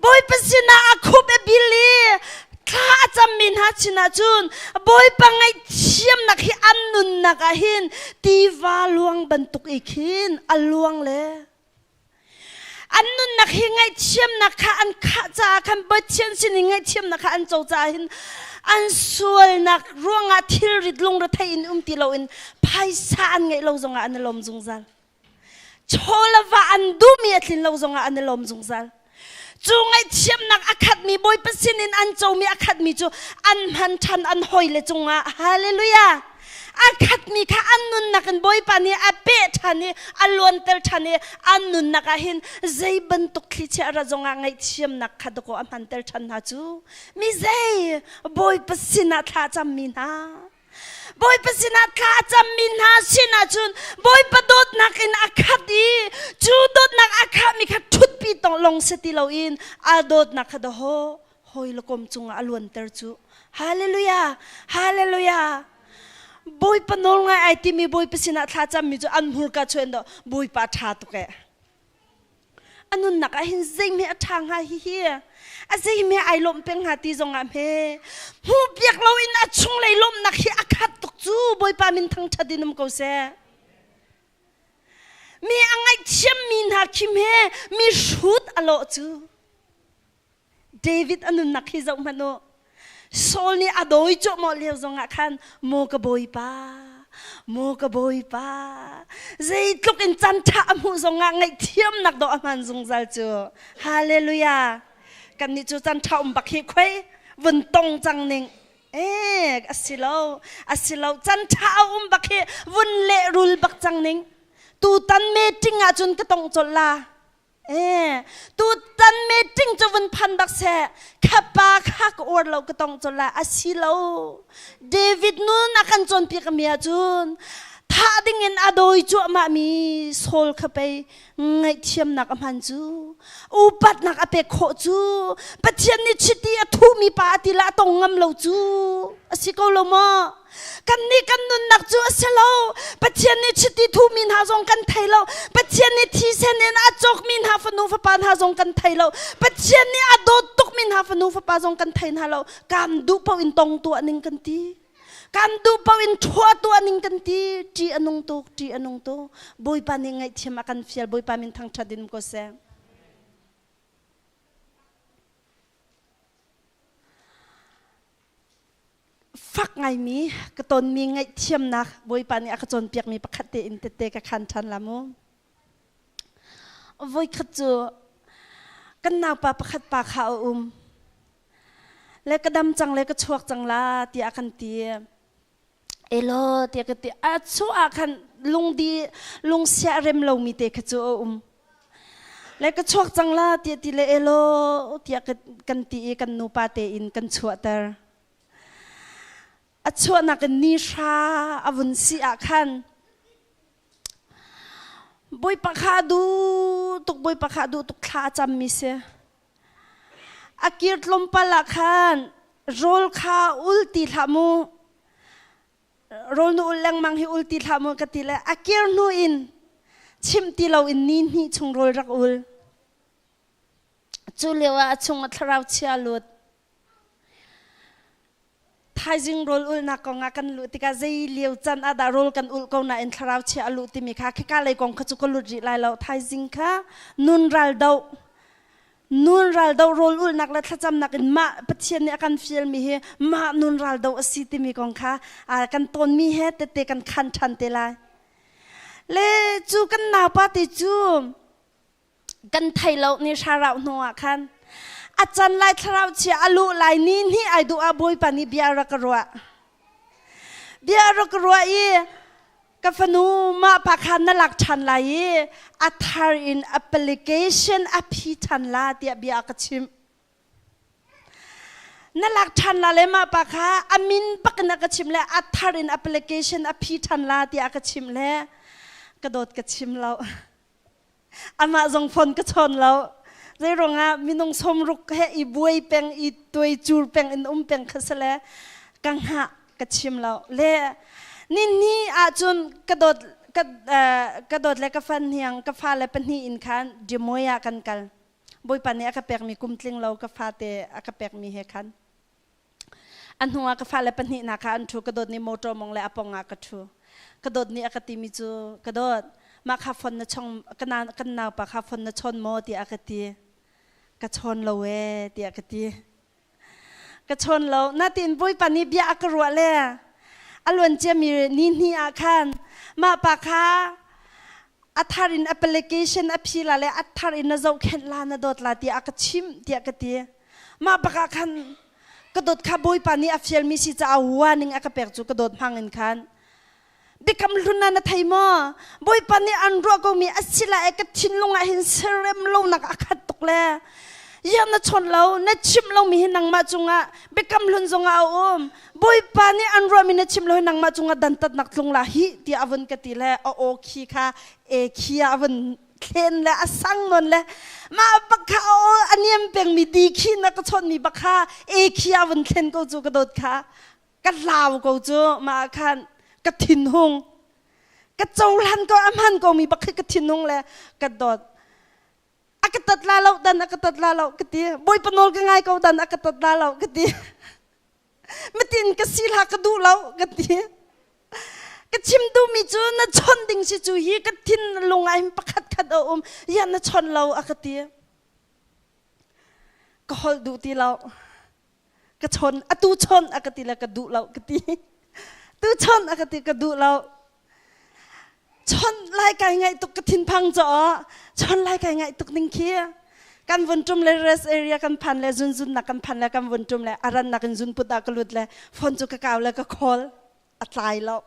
Bawipa sinah a khup a bil i thla a cammi hna sinah cun Bawipa ngaihthiamnak hi an nunnak ah hin tiva luang bantuk i khin a luang le An nunnak hi ngaihthiamnak kha an khah caah khan Pathian sin in ngaihthiamnak kha an co caah hin an sualnak ruangah thilrit lungrethei in um ti loin phaisa an ngeih lo zongah an i lawm zungzal. Chaw le va an duhmi a tlin lo zongah an i lawm zungzal. Cu ngaihthiamnak a khatmi Bawipa sinin an comi a khatmi cu an hman ṭhan an hawile cungah hallelujah a khatmi kha an nunnak in Bawipa nih a peh ṭhan i a luanter ṭhan i an nunnak ah hin zei bantuk thlichia ra zongah ngaihthiamnak kha dakaw a hmanter ṭhan hna cu mi zei Bawipa sinah thla cammi hna Bawipa sinah thla a cammi hna sinah cun Bawipa dawtnak in a khat i cu dawtnak a khahmi kha ṭhutpi tong lawng si ti loin a dawtnak kha dahaw hawi le kom cungah a luanter cu. Hallelujah! Hallelujah! Bawipa nawl ngai ai timi Bawipa sinah thla cammi cu an hmurka chuan do Bawipa ṭha tuk eh. A nunnak ah hin zeihme a ṭha hnga hihi a zeihme ai lawmh peng hnga ti zongah hme hmuh piak loin a chunglei lawmhnak hi a khat tuk cu Bawipa min thangṭhat in um ko seh. Mi a ngaihthiammi hna khi hme mi hrut a lawh cu. David a nunnak hi zoh hmanh u. Saul nih a dawi cuahmah lio zongah khan maw ka bawipa, maw ka bawipa, zeitluk in can ṭha a hmuh zongah ngaihthiamnak dawh a hman zungzal cu. Hallelujah. Kannih cu can ṭha um bak hi khuai vun tong cang ning. Eh, a si lo, a si lo. Can ṭha a um bak hi vun lehrul bak cang ning. Tutan meeting ah cun ka tong colh la. Eh, tutan meeting cu vun phan bak seh. Khapa kha ka uar lo ka tong col lai. Asi lo. David nun a kan cawnpiak mi ahcun thah ding in a dawi cuahmah mi Saul kha pei ngaihthiamnak a hman cu upatnak a pek khawh cu Pathian nih chiti a thuhmi pa a ti la a tong ngam lo cu a si ko lo maw? Kannih kan nunnak cu a si lo. Pathian nih chiti thumi hna zong kan thei lo. Pathian nih thisen in a cawkmi hna fanu fapa hna zong kan thei lo. Pathian nih a dawt tukmi hna fanu fapa zong kan thei hna lo. Kan duh paoh in tong tuah ning kan ti. Kan duh paoh in ṭhua tuah ning kan ti. Ṭih a nung tuk, ṭih a nung tuk. Bawipa nih ngaihthiam a kan fial. Bawipa min thangṭhat in um ko seh. Fak ngaimi ka tonmi ngaihthiamnak Bawipa nih a ka cawnpiakmi pakhat tein tette ka khan ṭhan la mu. Voikhat cu kan naupa pakhat pa kha a um. Le ka dam cang le ka chuak cang la tiah a kan ti. Elaw tiah ka ti. A chuah ah khan lungdi lungsia a rem lomi te kha cu a um. Le ka chuak cang la tiah ti le elaw tiah kan ti i kan nupa tein kan chuahter. A chuahnak in ni hra a vun si ah khan Bawipa kha a duh tuk Bawipa kha a duh tuk thla a cammi si. A kir tlawmpal ah khan rawl kha ul ti hlah mu. Rawl nu ul lengmang hi ul ti hlah mu ka ti le a kir hnu in chimh ti lo in ni hnih chung rawl rak ul. Cu lio ah a chung a thlarau chia lut. Thaizing rawl ulnak kong ah kan luh tikah zei lio can ah dah rawl kan ulh ko nain thlarau chia a luh timi kha khika lei kong kha cu ka lut rih lai lo. Thaizing kha nun ral doh nun ral doh rawl ulhnak le thlacamnak in mah Pathian nih a kan fialmi hi mah nun ral doh a si timi kong kha kan tawnmi he tette kan khan ṭhan te lai. Le cu kan naupa te cu kan thei lo ni thlarau hnu ah khan a can lai thlarau chia a luh lai ni hnih ai duh ah Bawipa nih bia rak ka ruah bia rak ka ruah i ka fanu mah pa kha na lak ṭhan lai i a thar in application a phi ṭhan la tiah bia a ka chimh na lak ṭhan la le mah pa kha a min bak in a ka chimh le a thar in application a phi ṭhan la tiah a ka chimh le ka dawt ka chim lo Amah zong phone ka chawn lo. Zei ruangah minung sawmruk he i buai peng i tuai cur peng in um peng kha si le ka hngah ka chim lo. Le ni ni ahcun ka dawt ka, ka dawt le ka fan hiang ka fale pahnih in khan Dimoy ah kan kal. Bawipa nih a ka pekmi kum tling lo ka fate a ka pekmi he khan. A hnu ah ka fale pahnih hna kha an ṭhu. Ka dawt nih motor mong le a pong ah ka ṭhu. Ka dawt nih a ka timi cu ka dawt mah kha phone na chong kan naupa kha phone na chawn maw tiah a ka ti. Ka chawn lo ee tiah ka ti. Ka chawn lo. Natin Bawipa nih bia a ka ruah le a luan ciami ni hnih ah khan mah pa kha a thar in application a phi la le a thar in na zohkhenh la na dawt la tiah a ka chimh tiah ka ti. Mah bak ah khan ka dawt kha Bawipa nih a fialmi si caah warning a ka pek cu ka dawt hmang in khan biakam hlun ah na thei maw Bawipa nih an ruah komi a si lai ka thinlung ah hin serem lonak a khat tuk le ya na chawn lo na chimh lomi hi nangmah cungah biakam hlun zongah a um Bawipa nih an ruahmi na chimh lo hi nangmah cungah dantatnak tlung la hi tiah a vun ka ti le a aw khi kha e khi ah a vun thlen le a sang non le mah bak kha a niam pengmi di khi na ka chawnmi bak kha e khi a vun thlen ko cu ka dawt kha ka hlau ko cu mah khan ka thinhung ka cohlan ko a hman ko mi bak khi ka thinhung le ka dawt a ka tat la lo dan a ka tat la lo ka ti bawipa nawl ka ngai ko dan a ka tat la lo ka ti matin ka si hla ka duh lo ka ti Ka chim duhmi cu na chawnh ding si cu hi ka thinlung ah hin pakhat khat a um ya na chawnh lo a ka ti. Ka holh duh ti lo. Ka chawn atu chawn a ka ti le ka duh lo ka ti. Tu chawn a ka ti ka duh lo. Chawnh lai kai ngaih tuk ka thinphang caw chawnh lai kai ngaih tuk ning khi kan vun tum le rest area kan phan le zun zun nak kan phan le kan vun tum le aran nak in zun put ah ka lut le phone cu ka kau le ka call a tlai lo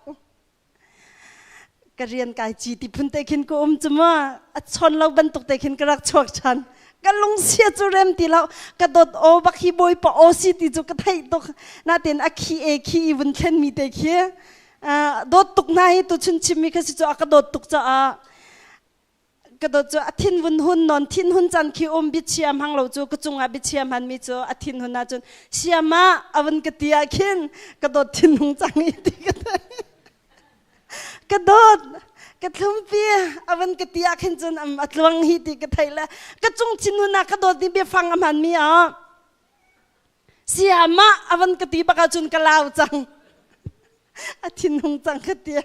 ka rian kai ci ti phun te khin ka um cu ma a chon lo bantuk te khin ka rak chuak than ka lungsia cu rem ti lo ka dot o bak hi bawi pa o si ti cu ka theih tuk natin a khi e khi i vun thlen mi te khi dawt tuk hna hi tu chun chimmi kha si cu a ka dawt tuk caah ka dawt cu a thin vun hun non thin hun can khi um biachia hmang lo cu ka cungah biachia hman mi cu a thin hun ahcun siama a vun ka ti ah khin ka dawt thin hung cang i ti ka ka dawt ka thlumpi a vun ka ti ah khin cun a tluang hi ti ka thei le ka cung thin hun ah ka dawt ni biafang a hman mi ah siama a van ka ti bak ahcun ka lau cang a thinhung cang ka tia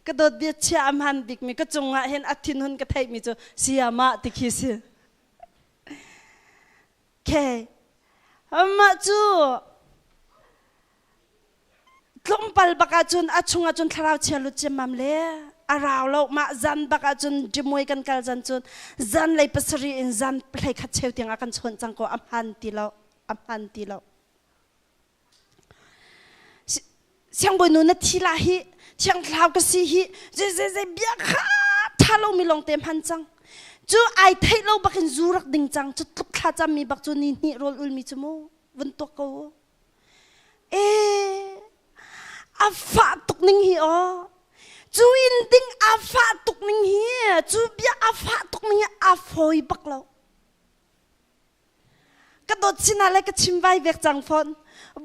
ka dawt bia chia a hman bikmi ka cungah hin a thinhun ka theihmi cu siama ti khi si okay mah cu Tlawmpal bak ahcun a chung ahcun thlarau chia lut ciammam le a rau lo mah zan bak ahcun ṭimuai kan kal zan cun zan lei pasarih in zan 11 cheu tiang a kan chawnh cang ko a hman ti lo a hman ti lo siangbawinu na thi la hi thiangthlarau ka si hi zei zei zei bia kha tha lo mi lawng te hman cang cu ai theih lo bak in zu rak ding cang cu tluk thla cam mi bak cu ni hnih rawl ul mi cu mu vun tuak ko Eh, a fah tuk ning hi aw. Cu in ding a fah tuk ning hi, cu bia a fah tuk ning hi a fawi bak lo. dawt sinah le ka chim vai vek cang fawn.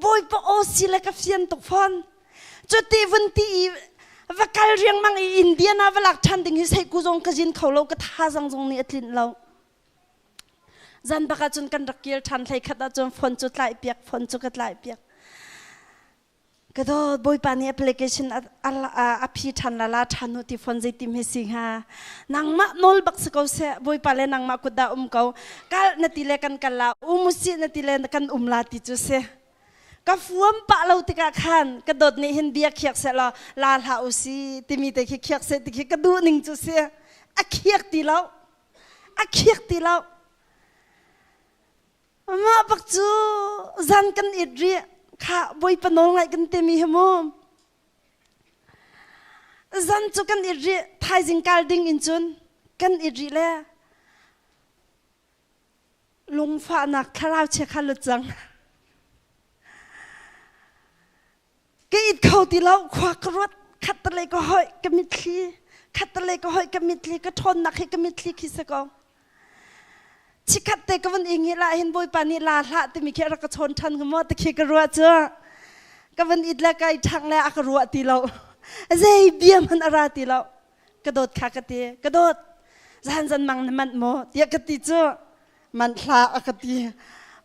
Bawipa aw si le ka fian tuk fawn. Cuti vun ti i va kal riangmang i Indiana va lak ṭhan ding hi seiku zong ka zin kho lo, ka thazang zong nih a tlinh lo. Zan bak ahcun kan rak kir ṭhan hlei khat ahcun phone cu tlaih piak, phone cu ka tlaih piak. Ka dawt Bawipa nih application a phi ṭhan la la ṭhan u ti phone zeitim he si hnga. Nangmah nawl bak si ko seh, Bawipa le nangmah kut dah um ko. Kal na ti le kan kal la, um usih na ti le kan um la ti cu si. Ka fuam pah lo tikah khan ka dawt nih hin bia khiak seh law la hlah u si timi te khi khiak seh ti khi ka duh ning cu si. A khiak ti lo. A khiak ti lo. Mah bak cu zan kan it rih. Kha Bawipa nawl ngaih kan timi hi mu. Zan cu kan it rih. Thaizing kal ding in cun kan it rih le lungfahnak thlarau chia kha lut cang. Ka it kho ti lo, khua ka ruat, khat le ka hoi ka mitthli, khat le ka hoi ka mitthli, ka ṭhawnnak hi ka mitthli khi si ko. Chikhat te ka vun ing hi la hin Bawipa nih la hlah timi khi a rak ka chawn ṭhan hnga maw ti khi ka ruah cu. Ka vun it le kai ṭhang le a ka ruah ti lo. Zei bia hmanh a ra ti lo. Ka dawt kha ka ti, ka dawt. Zan zan mang na manh maw? tiah ka ti cu. Man hlah a ka ti.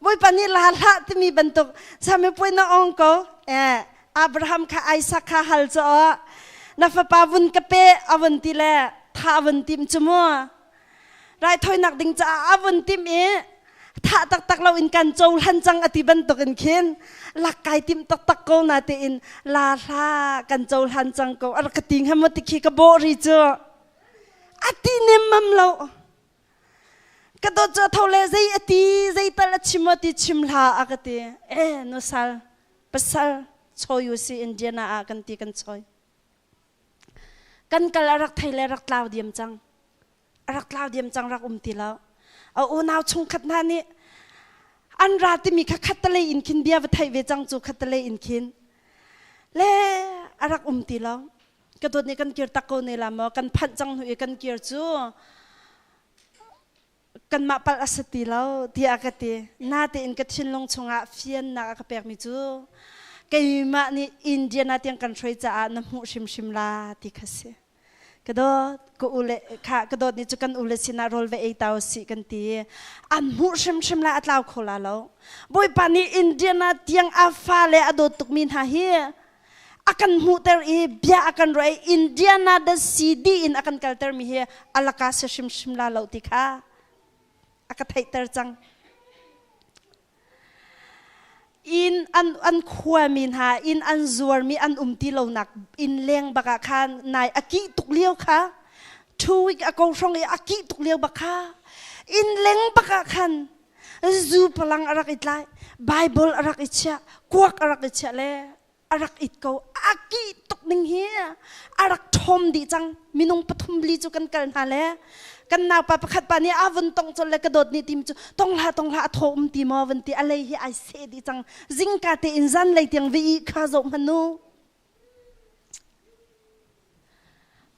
Bawipa nih la hlah timi bantuk sami puai na ong ko. Eh, Abraham kha Isaac kha hal cu na fapa vun ka pe a vun ti le tha a vun tim cu mu. Raithawinak ding caah a vun tim i thah taktak lo in kan cohlan cang a ti bantuk in khin lak kai tim taktak ko na tein la hla kan cohlan cang ko a rak ka ti hnga maw ti khi ka bawh ri cu a ti nemmam lo. Ka dawt cu a tho le zei a ti zei tal a chim maw ti chim hlah a ka ti. Eh nusal pasal chawi u si Indiana ah kan ti kan chawi. Kan kal a rak thei le rak tlau diam cang. A rak tlau diam cang rak um ti lo. A unau chungkhat hna nih an ra timi kha khattalei in khin bia va theih ve cang cu khattalei in khin le a rak um ti lo. Ka dawt nih kan kir tak ko ne la maw kan phanh cang hnu i kan kir cu kanmah palh a si ti lo tiah ka ti. Natein ka thinlung chungah fiannak a ka pekmi cu keimah nih Indiana tiang kan hruai caah na hmuh hrimhrim la ti kha si. Ka dawt ka u le kha ka dawt nih cu kan u le sinah rawl va ei ta usih kan ti. An hmuh hrimhrim la a tlau kho la lo. Bawipa nih Indiana tiang a fale a dawt tukmi hna hi a kan hmuhter i bia a kan ruah i Indiana the CD in a kan kaltermi hi alaka si hrimhrim la lo ti kha a ka theihter cang. Inn an an khuami hna inn an zuarmi an um ti lonak inn leng bak ah khan nai a kih tuk lio kha 2 week a ko hrawng i a kih tuk lio bak kha inn leng bak ah khan zu palang a rak i tlai Bible a rak i chiah kuak a rak i chiah le a rak it ko a kih tuk ning hi a rak ṭhawm dih cang minung pathum li cu kan kal hna le kan naupa pakhat pa nih a vun tong col le ka dawt nih tim cu tong hlah tong hlah a thaw um ti maw van ti a lei hi ai seh dih cang zingka te in zan lei tiang vi i kha zoh hmanh u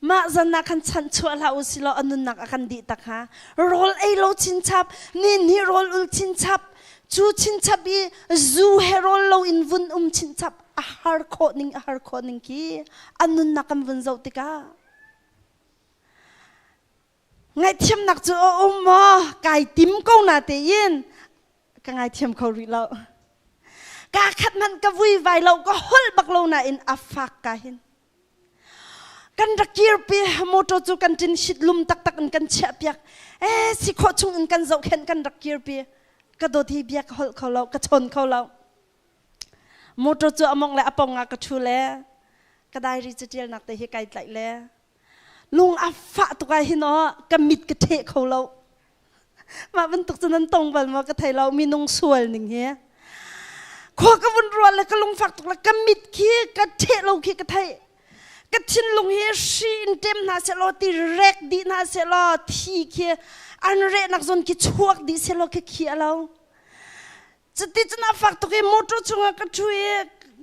Mah zan ah khan chanchuah hlah u silaw a nunnak a kan dih tak hnga. Rawl ei lo chinchap, ni nih rawl ul chinchap, cu chinchap i zu he rawl lo in vun um chinchap a har khawh ning a har khawh ning khi a nunnak kan vun zoh tikah ngaihthiamnak cu a um maw kai tim ko na tein ka ngaithiam kho rih lo. Ka khat hmanh ka vuivai lo ka holh bak lo nain a fak ka hin. Kan rak kirpi motor cu kan ṭin hit lum taktak in kan chiah piak. Eh si khawh chung in kan zohkhenh kan rak kirpi. Ka dawt hi bia ka holh kho lo, ka chawn kho lo. Motor cu a mong le a pong ah ka ṭhu le ka diary cu ṭialnak te hi kai tlaih le lung a fah tuk ah hin aw ka mit ka ṭheh kho lo. Mah bantuk cu nan tong bal maw ka thei lo minung sual ning hi. Khua ka vun ruah le ka lungfak tuk le ka mit khi ka ṭheh lo khi ka theih. Ka thinlung hi hri in ṭem hna sehlaw ti rek dih hna sehlaw thi khi an rehnak zawn khi chuak dih sehlaw khi khi a lo. Cuti cun a fak tuk i motor chungah ka ṭhu i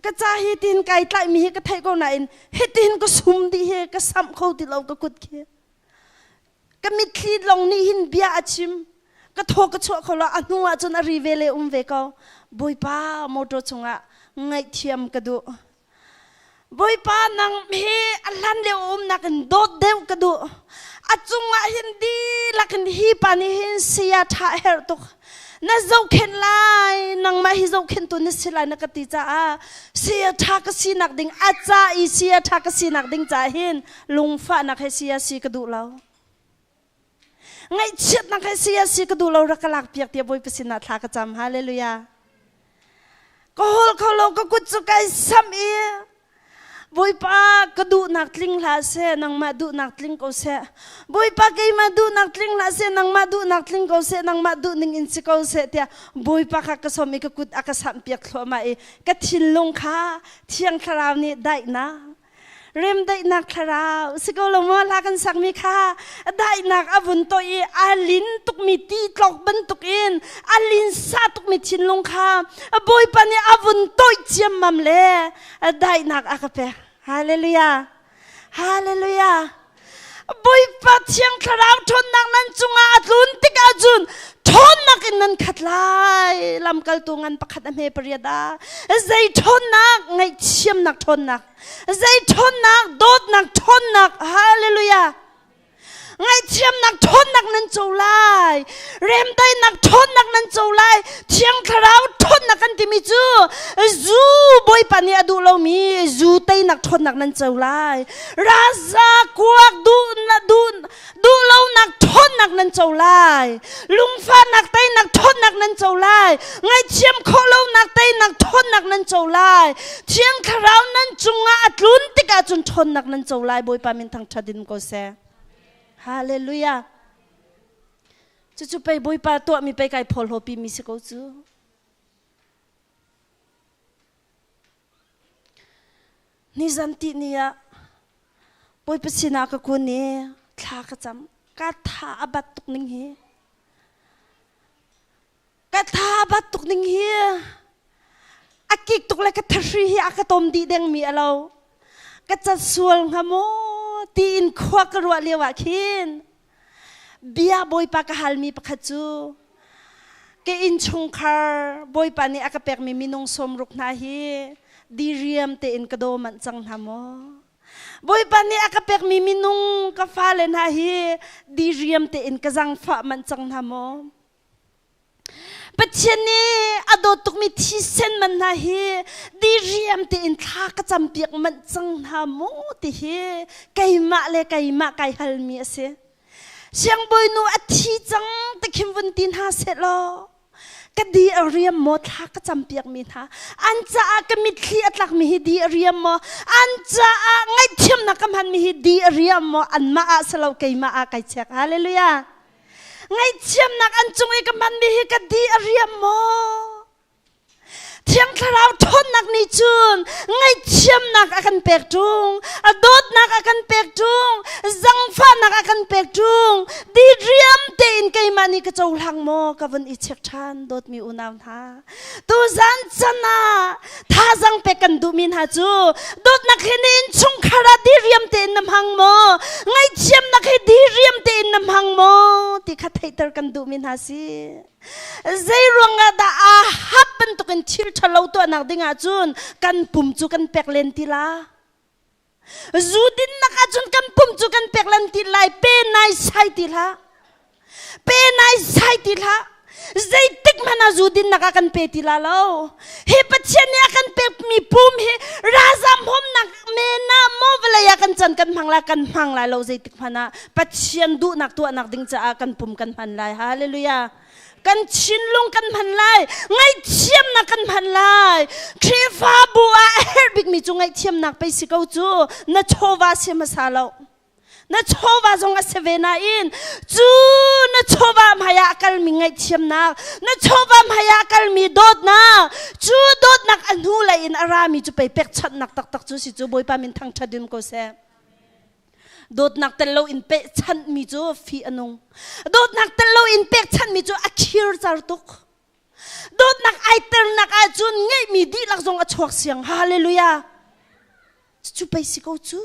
ka ca hi tiin kai tlaihmi hi ka theih ko nain hitihin ka sum dih hi ka samh kho ti lo ka kut khi. Ka mitthli lawng nih hin bia a chim. Ka thaw ka chuah kho lo a hnu ah cun a ri ve le um ve ko. Bawipa motor chungah ngaihthiam ka duh. Bawipa nang hi a hlan lio umnak in dawt deuh ka duh. A cungah hin dihlak in hi pa nih hin saya ṭha a herh tuk. Na zohkhenh lai, nangmah hi zohkhenhtu na si lai na ka ti caah saya ṭha ka sinak ding a ca i saya ṭha ka sinak ding caah hin lungfahnak he saya si ka duh lo. Ngaihchiatnak he saya si ka duh lo rak ka lak piak tiah Bawipa sinah thla ka cam. Hallelujah. Ka hol kho lo ka kut cu kai samh i Bawipa ka duhnak tling hlah seh nangmah duhnak tling ko seh Bawipa keimah duhnak tling hlah seh nangmah duhnak tling ko seh nangmah duh ning in si ko seh tiah Bawipa kha ka sawm i ka kut a ka samh piak thluahmah i ka thinlung kha Thiang Thlarau nih daihnak remdaihnak thlarau si ko lo maw hla kan sakmi kha daihnak a vun toih i a lin tukmi ti tlok bantukin a linsa tukmi thinlung kha Bawipa nih a vun toih ciammam le daihnak a ka pek hallelujah hallelujah Bawipa Thiang Thlarau ṭhawnnak nan cungah a tlun tikah cun ṭhawnnak in nan khat lai. Lamkaltu ngan pakhat a hme pariat ah zei ṭhawnnak ngaihthiamnak ṭhawnnak zei ṭhawnnak dawtnak ṭhawnnak hallelujah ngaihthiamnak ṭhawnnak nan co lai remdaihnak ṭhawnnak nan co lai Thiang Thlarau ṭhawnnak kan timi cu zu Bawipa nih a duh lomi zu teinak ṭhawnnak nan co lai. Raza kuak duh na duh duh lonak ṭhawnnak nan co lai. Lungfahnak teinak ṭhawnnak nan co lai. Ngaihthiam khawh lonak teinak ṭhawnnak nan co lai. Thiang Thlarau nan cungah a tlun tikah cun ṭhawnnak nan co lai. Bawipa min thangṭhat in ko seh. Hallelujah. Cucu pei Bawipa tuahmi pei kai phawlhawpi mi si ko cu. Nizan ti ni ah Bawipa sinah ka kun i thla ka cam. Ka tha a bat tuk ning hi. Ka tha a bat tuk ning hi. A kik tuk le ka thahri hi a ka tom dih dengmi a lo. Ka cat sual hnga maw tiin khua ka ruah lio ah khin Bia Bawipa ka halmi pakhat cu ka innchungkhar Bawipa nih a ka pekmi minung sawmruk hna hi diriam tein ka daw manh cang hna maw? Bawipa nih a ka pekmi minung ka fale hna hi diriam tein ka zangfah manh cang hna maw? Pathian nih a dawt tukmi thisen man hna hi diriam tein thla ka campiak manh cang hna mu ti hi keimah le keimah kai halmi a si. Siangbawinu a thi cang ti khin vun ti hna seh law ka di a riam maw thla ka campiak mi hna an caah ka mitthli a tlakmi hi di a riam maw an caah ngaihthiamnak ka hmanmi hi di a riam maw anmah ah si lo keimah ah kai check hallelujah Ngaihthiamnak an cung i ka hmanmi hi ka di a riam maw? Thiang Thlarau ṭhawnnak nih cun ngaihthiamnak a kan pek ṭung, a dawtnak a kan pek ṭung, zangfahnak a kan pek ṭung. Diriam tein keimah nih ka cohlang maw? Ka vun i check ṭhan, dawtmi unau hna. Tuzan chan ah thazang pek kan duhmi hna cu dawtnak hi na innchungkhar ah diriam tein na hmang maw ngaihthiamnak hi diriam tein na hmang maw ti kha theihter kan duhmi hna si zei ruangah dah aa hap bantukin thil ṭhalo tuahnak ding ahcun kan pum cu kan pek len ti la zu dinnak ahcun kan pum cu kan pek lan ti lai pe nai sai ti hlah pe nai sai ti hlah zeitik hmanh ah zu dinnak ah kan pe ti la lo hi pathian nih a kan pekmi pum hi razam homnak men ah maw vawlei ah kan can kan hmang lai kan hmang lai lo zeitik hmanh ah pathian duhnak tuahnak ding caah kan pum kan hman lai hallelujah Kan thinlung kan hman lai, ngaihthiamnak kan hman lai. Khrihfabu ah a herh bikmi cu ngaihthiamnak pei si ko cu. Na chawva si hmasa lo. Na chawva zong a si ve nain cu na chawva hmai ah a kalmi ngaihthiamnak, na chawva hmai ah a kalmi dawtnak, cu dawtnak a hnu lei in a rami cu pei pekchanhnak taktak cu si cu Bawipa min thangṭhat in ko seh. Dawtnak tel loin pehchanhmi cu fih a nung. Dawtnak tel loin pekchanhmi cu a khir car tuk. Dawtnak ai ternak ahcun ngeihmi dihlak zong a chuak siang. Hallelujah. Cu pei si ko cu.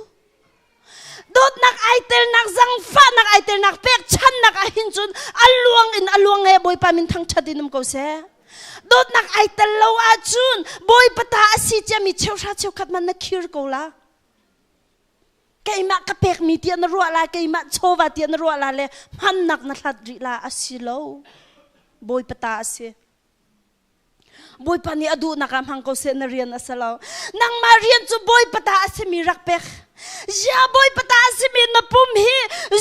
Dawtnak ai telnak, zangfahnak ai telnak, pekchannak ah hin cun a luang in a luang e Bawipa min thangṭhat in um ko seh. Dawtnak ai tel lo ahcun Bawipa ta a si ciami cheuhra cheukhat man na khir ko la. Keimah ka pekmi tiah na ruah la, keimah chawva tiah na ruah la le hmannak na hlat rih la a si lo. Bawipa ta a si. Bawipa nih a duhnak ah hmang ko seh na rian a si lo. Nangmah rian cu Bawipa ta a simi rak pek. Ya Bawipa ta a simi na pum hi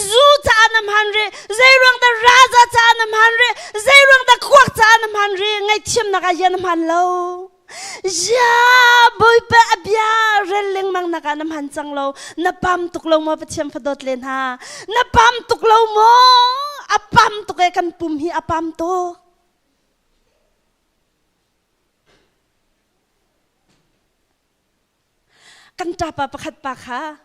zu caah na hman rih, zeiruang dah raza caah na hman rih, zeiruang dah kuak caah na hman rih, ngaihthiamnak ah ya na hman lo. Ya Bawipa a bia rel lengmang nak ah na hman cang lo. Na pam tuk lo maw Pathian fadawt le hna? Na pam tuk lo maw? A pam tuk e kan pum hi a pam tuk. Kan ṭapa pakhat pa kha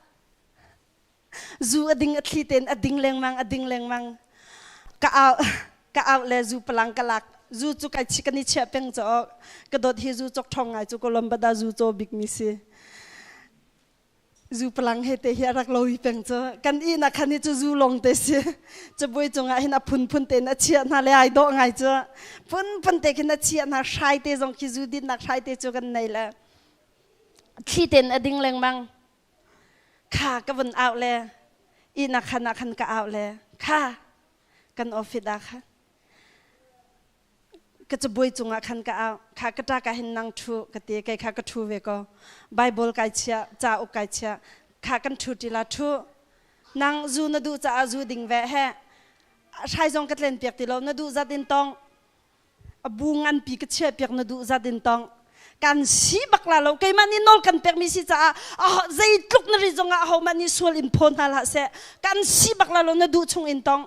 zu a ding a thli tein a ding lengmang a ding lengmang ka au ka au le zu palang ka lak zu cu kai chi kan i chiah peng caw ka dawt hi zu cok ṭhong ngai cu Columbada zu caw bik mi si zu palang he te hi a rak lo hi peng cu kan inn ah khan hi cu zu long te si cabuai cungah hin a phunphun tein a chiah hna le ai dawh ngai cu phunphun te khin a chiah hna hrai te zong khi zu dinnak hrai te cu kan nei le thli ten a ding lengmang kha ka vun au le inn ah khan ah khan ka au le kha kan office ah khan Ka cabuai cungah khan ka au. Kha ka ṭak ah hin nang ṭhu ka ti. Kei kha ka ṭhu ve ko. Bible kai chiah, cauk kai chiah. Kha kan ṭhu ṭi la ṭhu. Nang zu na duh caah zu ding ve he. Hrai zong ka tlen piak ti lo. Na duh zat in tong. A bu nganpi ka chiah piak na duh zat in tong. Kan si bak la lo. Keimah nih nawl kan pekmi si caah zeitluk na ri zongah ahohmah nih sual in phaw hna hlah seh. Kan si bak la lo na duh chung in tong.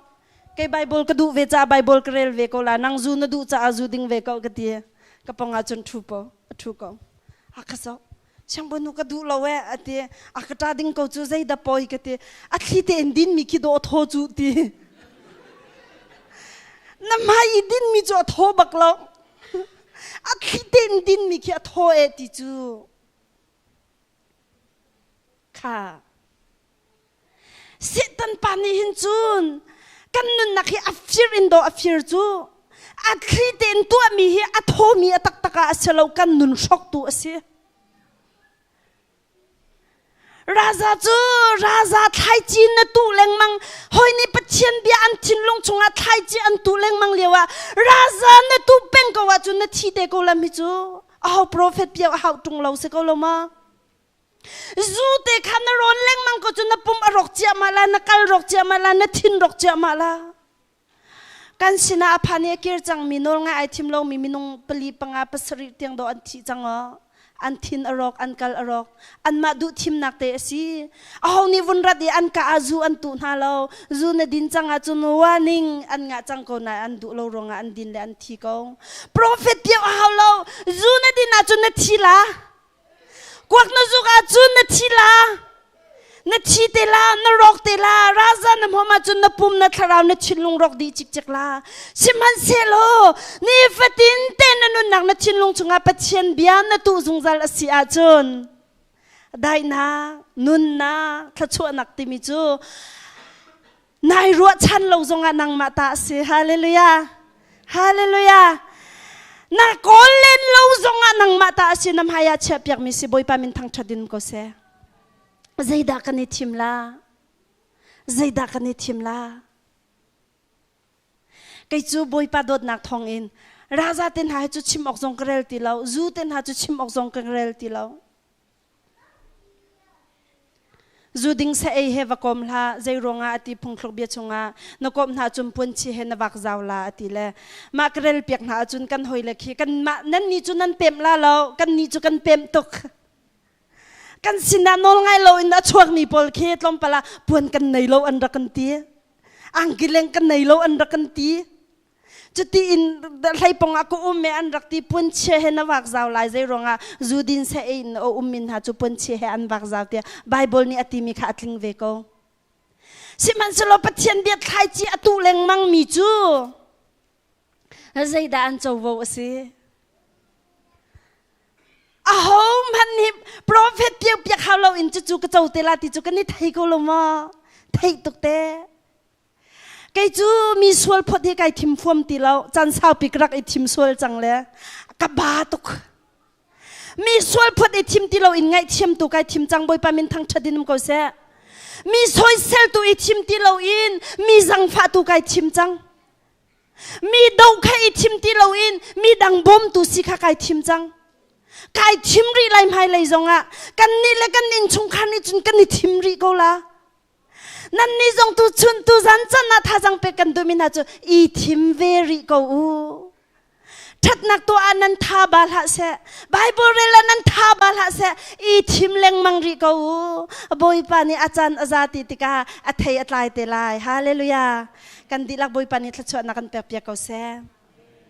Kei Bible ka duh ve caah Bible ka rel ve ko la nang zu na duh caah zu ding ve ko ka ti ka pong ah cun ṭhu po a ṭhu ko a ka zoh siangbawinu ka duh lo eh a ti a ka ṭa ding ko cu zei dah poi ka ti a thli tein din mi khi dawh thaw cu ti na hmai i din mi cu a thaw bak lo a thli tein din mi khi a thaw eh ti cu kha Satan pa nih hin cun kan nunnak hi a fir in dawh a fir cu a thli tein tuahmi hi a thawmi a taktak ah a si lo kan nun hroktu a si. Raza cu raza thlaici na tuh lengmang hawi nih Pathian bia an thinlung chungah thlaici an tuh lengmang lio ah raza na tuh peng ko ahcun na thi te ko lam hi cu aho prophet piau a hau ṭung lo si ko lo ma? Zu te kha na rawn lengmang ko cu na pum a rawk ciahmah la, na kal rawk ciahmah la, na thin rawk ciahmah la. Kan sinah a phan i a kir cangmi nawl ngai ai thim lomi minung pali panga pasarih tiang dawh an thi cang aw. An thin a rawk, an kal a rawk. Anmah duh thimnak te a si. Aho nih vun rat i an ka ah zu an tuh hna lo. Zu na din cang ahcun warning an ngah cang ko nain an duh lo ruangah an din le an thi ko. Prophet piau a hau lo. Zu na din ahcun na thi la. Kuak na zuk ahcun na thi la. Na thi te la, na rawk te la, raza na hmawm ahcun na pum, na thlarau, na thinlung rawk dih cikcek la. Sihmanhsehlaw nifatin te na nunnak na thinlung chungah Pathian bia na tuh zungzal a si ahcun daihnak, nunnak, thluachuahnak timi cu nai ruahchan lo zongah nangmah ta a si. Hallelujah. Hallelujah. Na kawl len lo zongah nangmah ta a si na hmai ah chiahpiakmi si Bawipa min thangṭhat in ko seh. Zeidah kan i thim la? Zeidah kan i thim la? Kei cu Bawipa dawtnak thawngin raza te hna hi cu chim awk zong ka rel ti lo, zu te hna cu chim awk zong ka rel ti lo. Zu ding sa ei he va kawm hlah, zei ruangah a ti phungthluk bia chungah na kawmh hna cun puanchi he na vak zau la a ti le mah ka rel piak hna ahcun kan hoi le khi kan mah nan nih cu nan pemh la lo kan nih cu kan pemh tuk kan sinah nawl ngai lo in a chuakmi pawl khi tlawmpal ah puan kan nei lo an rak kan ti angkileng kan nei lo an rak kan ti Cuti in hleipong ah ka um e an rak ti puanchia he na vak zau lai zei ruangah zu din se in a um min hna cu puanchia he an vak zau tiah Bible nih a timi kha a tling ve ko. Sihmanhsehlaw Pathian bia thlaici a tuh lengmang mi cu zeidah an covo a si? Aho hmanh nih prophet piak piak hau lo in cucu ka co te la ti cu kan i thei ko lo maw? Theih tuk te. Kei cu mi sual phot hi kai thim fuam ti lo. Caan saupi ka rak i thim sual cang le ka ba tuk. Mi sual phot i thim ti lo in ngaihthiam tu kai thim cang Bawipa min thangṭhat in um ko seh. Mi soisel tu i thim ti lo in mi zangfah tu kai thim cang. Mi do kha i thim ti lo in mi dang bawmtu si kha kai thim cang. Kai thim rih lai hmailei zongah kan nih le kan innchungkhar nih cun kan i thim rih ko la. Nan nih zong tu chun tu zan can ah thazang pek kan duhmi hna cu i thim ve rih ko u. Ṭhatnak tuah ah nan tha ba hlah seh. Bible rel ah nan tha ba hlah seh. I thim lengmang rih ko u. Bawipa nih a caan a za ti tikah a thei a tlai te lai. Hallelujah. Kan dihlak Bawipa nih thluachuahnak kan pek piak ko seh.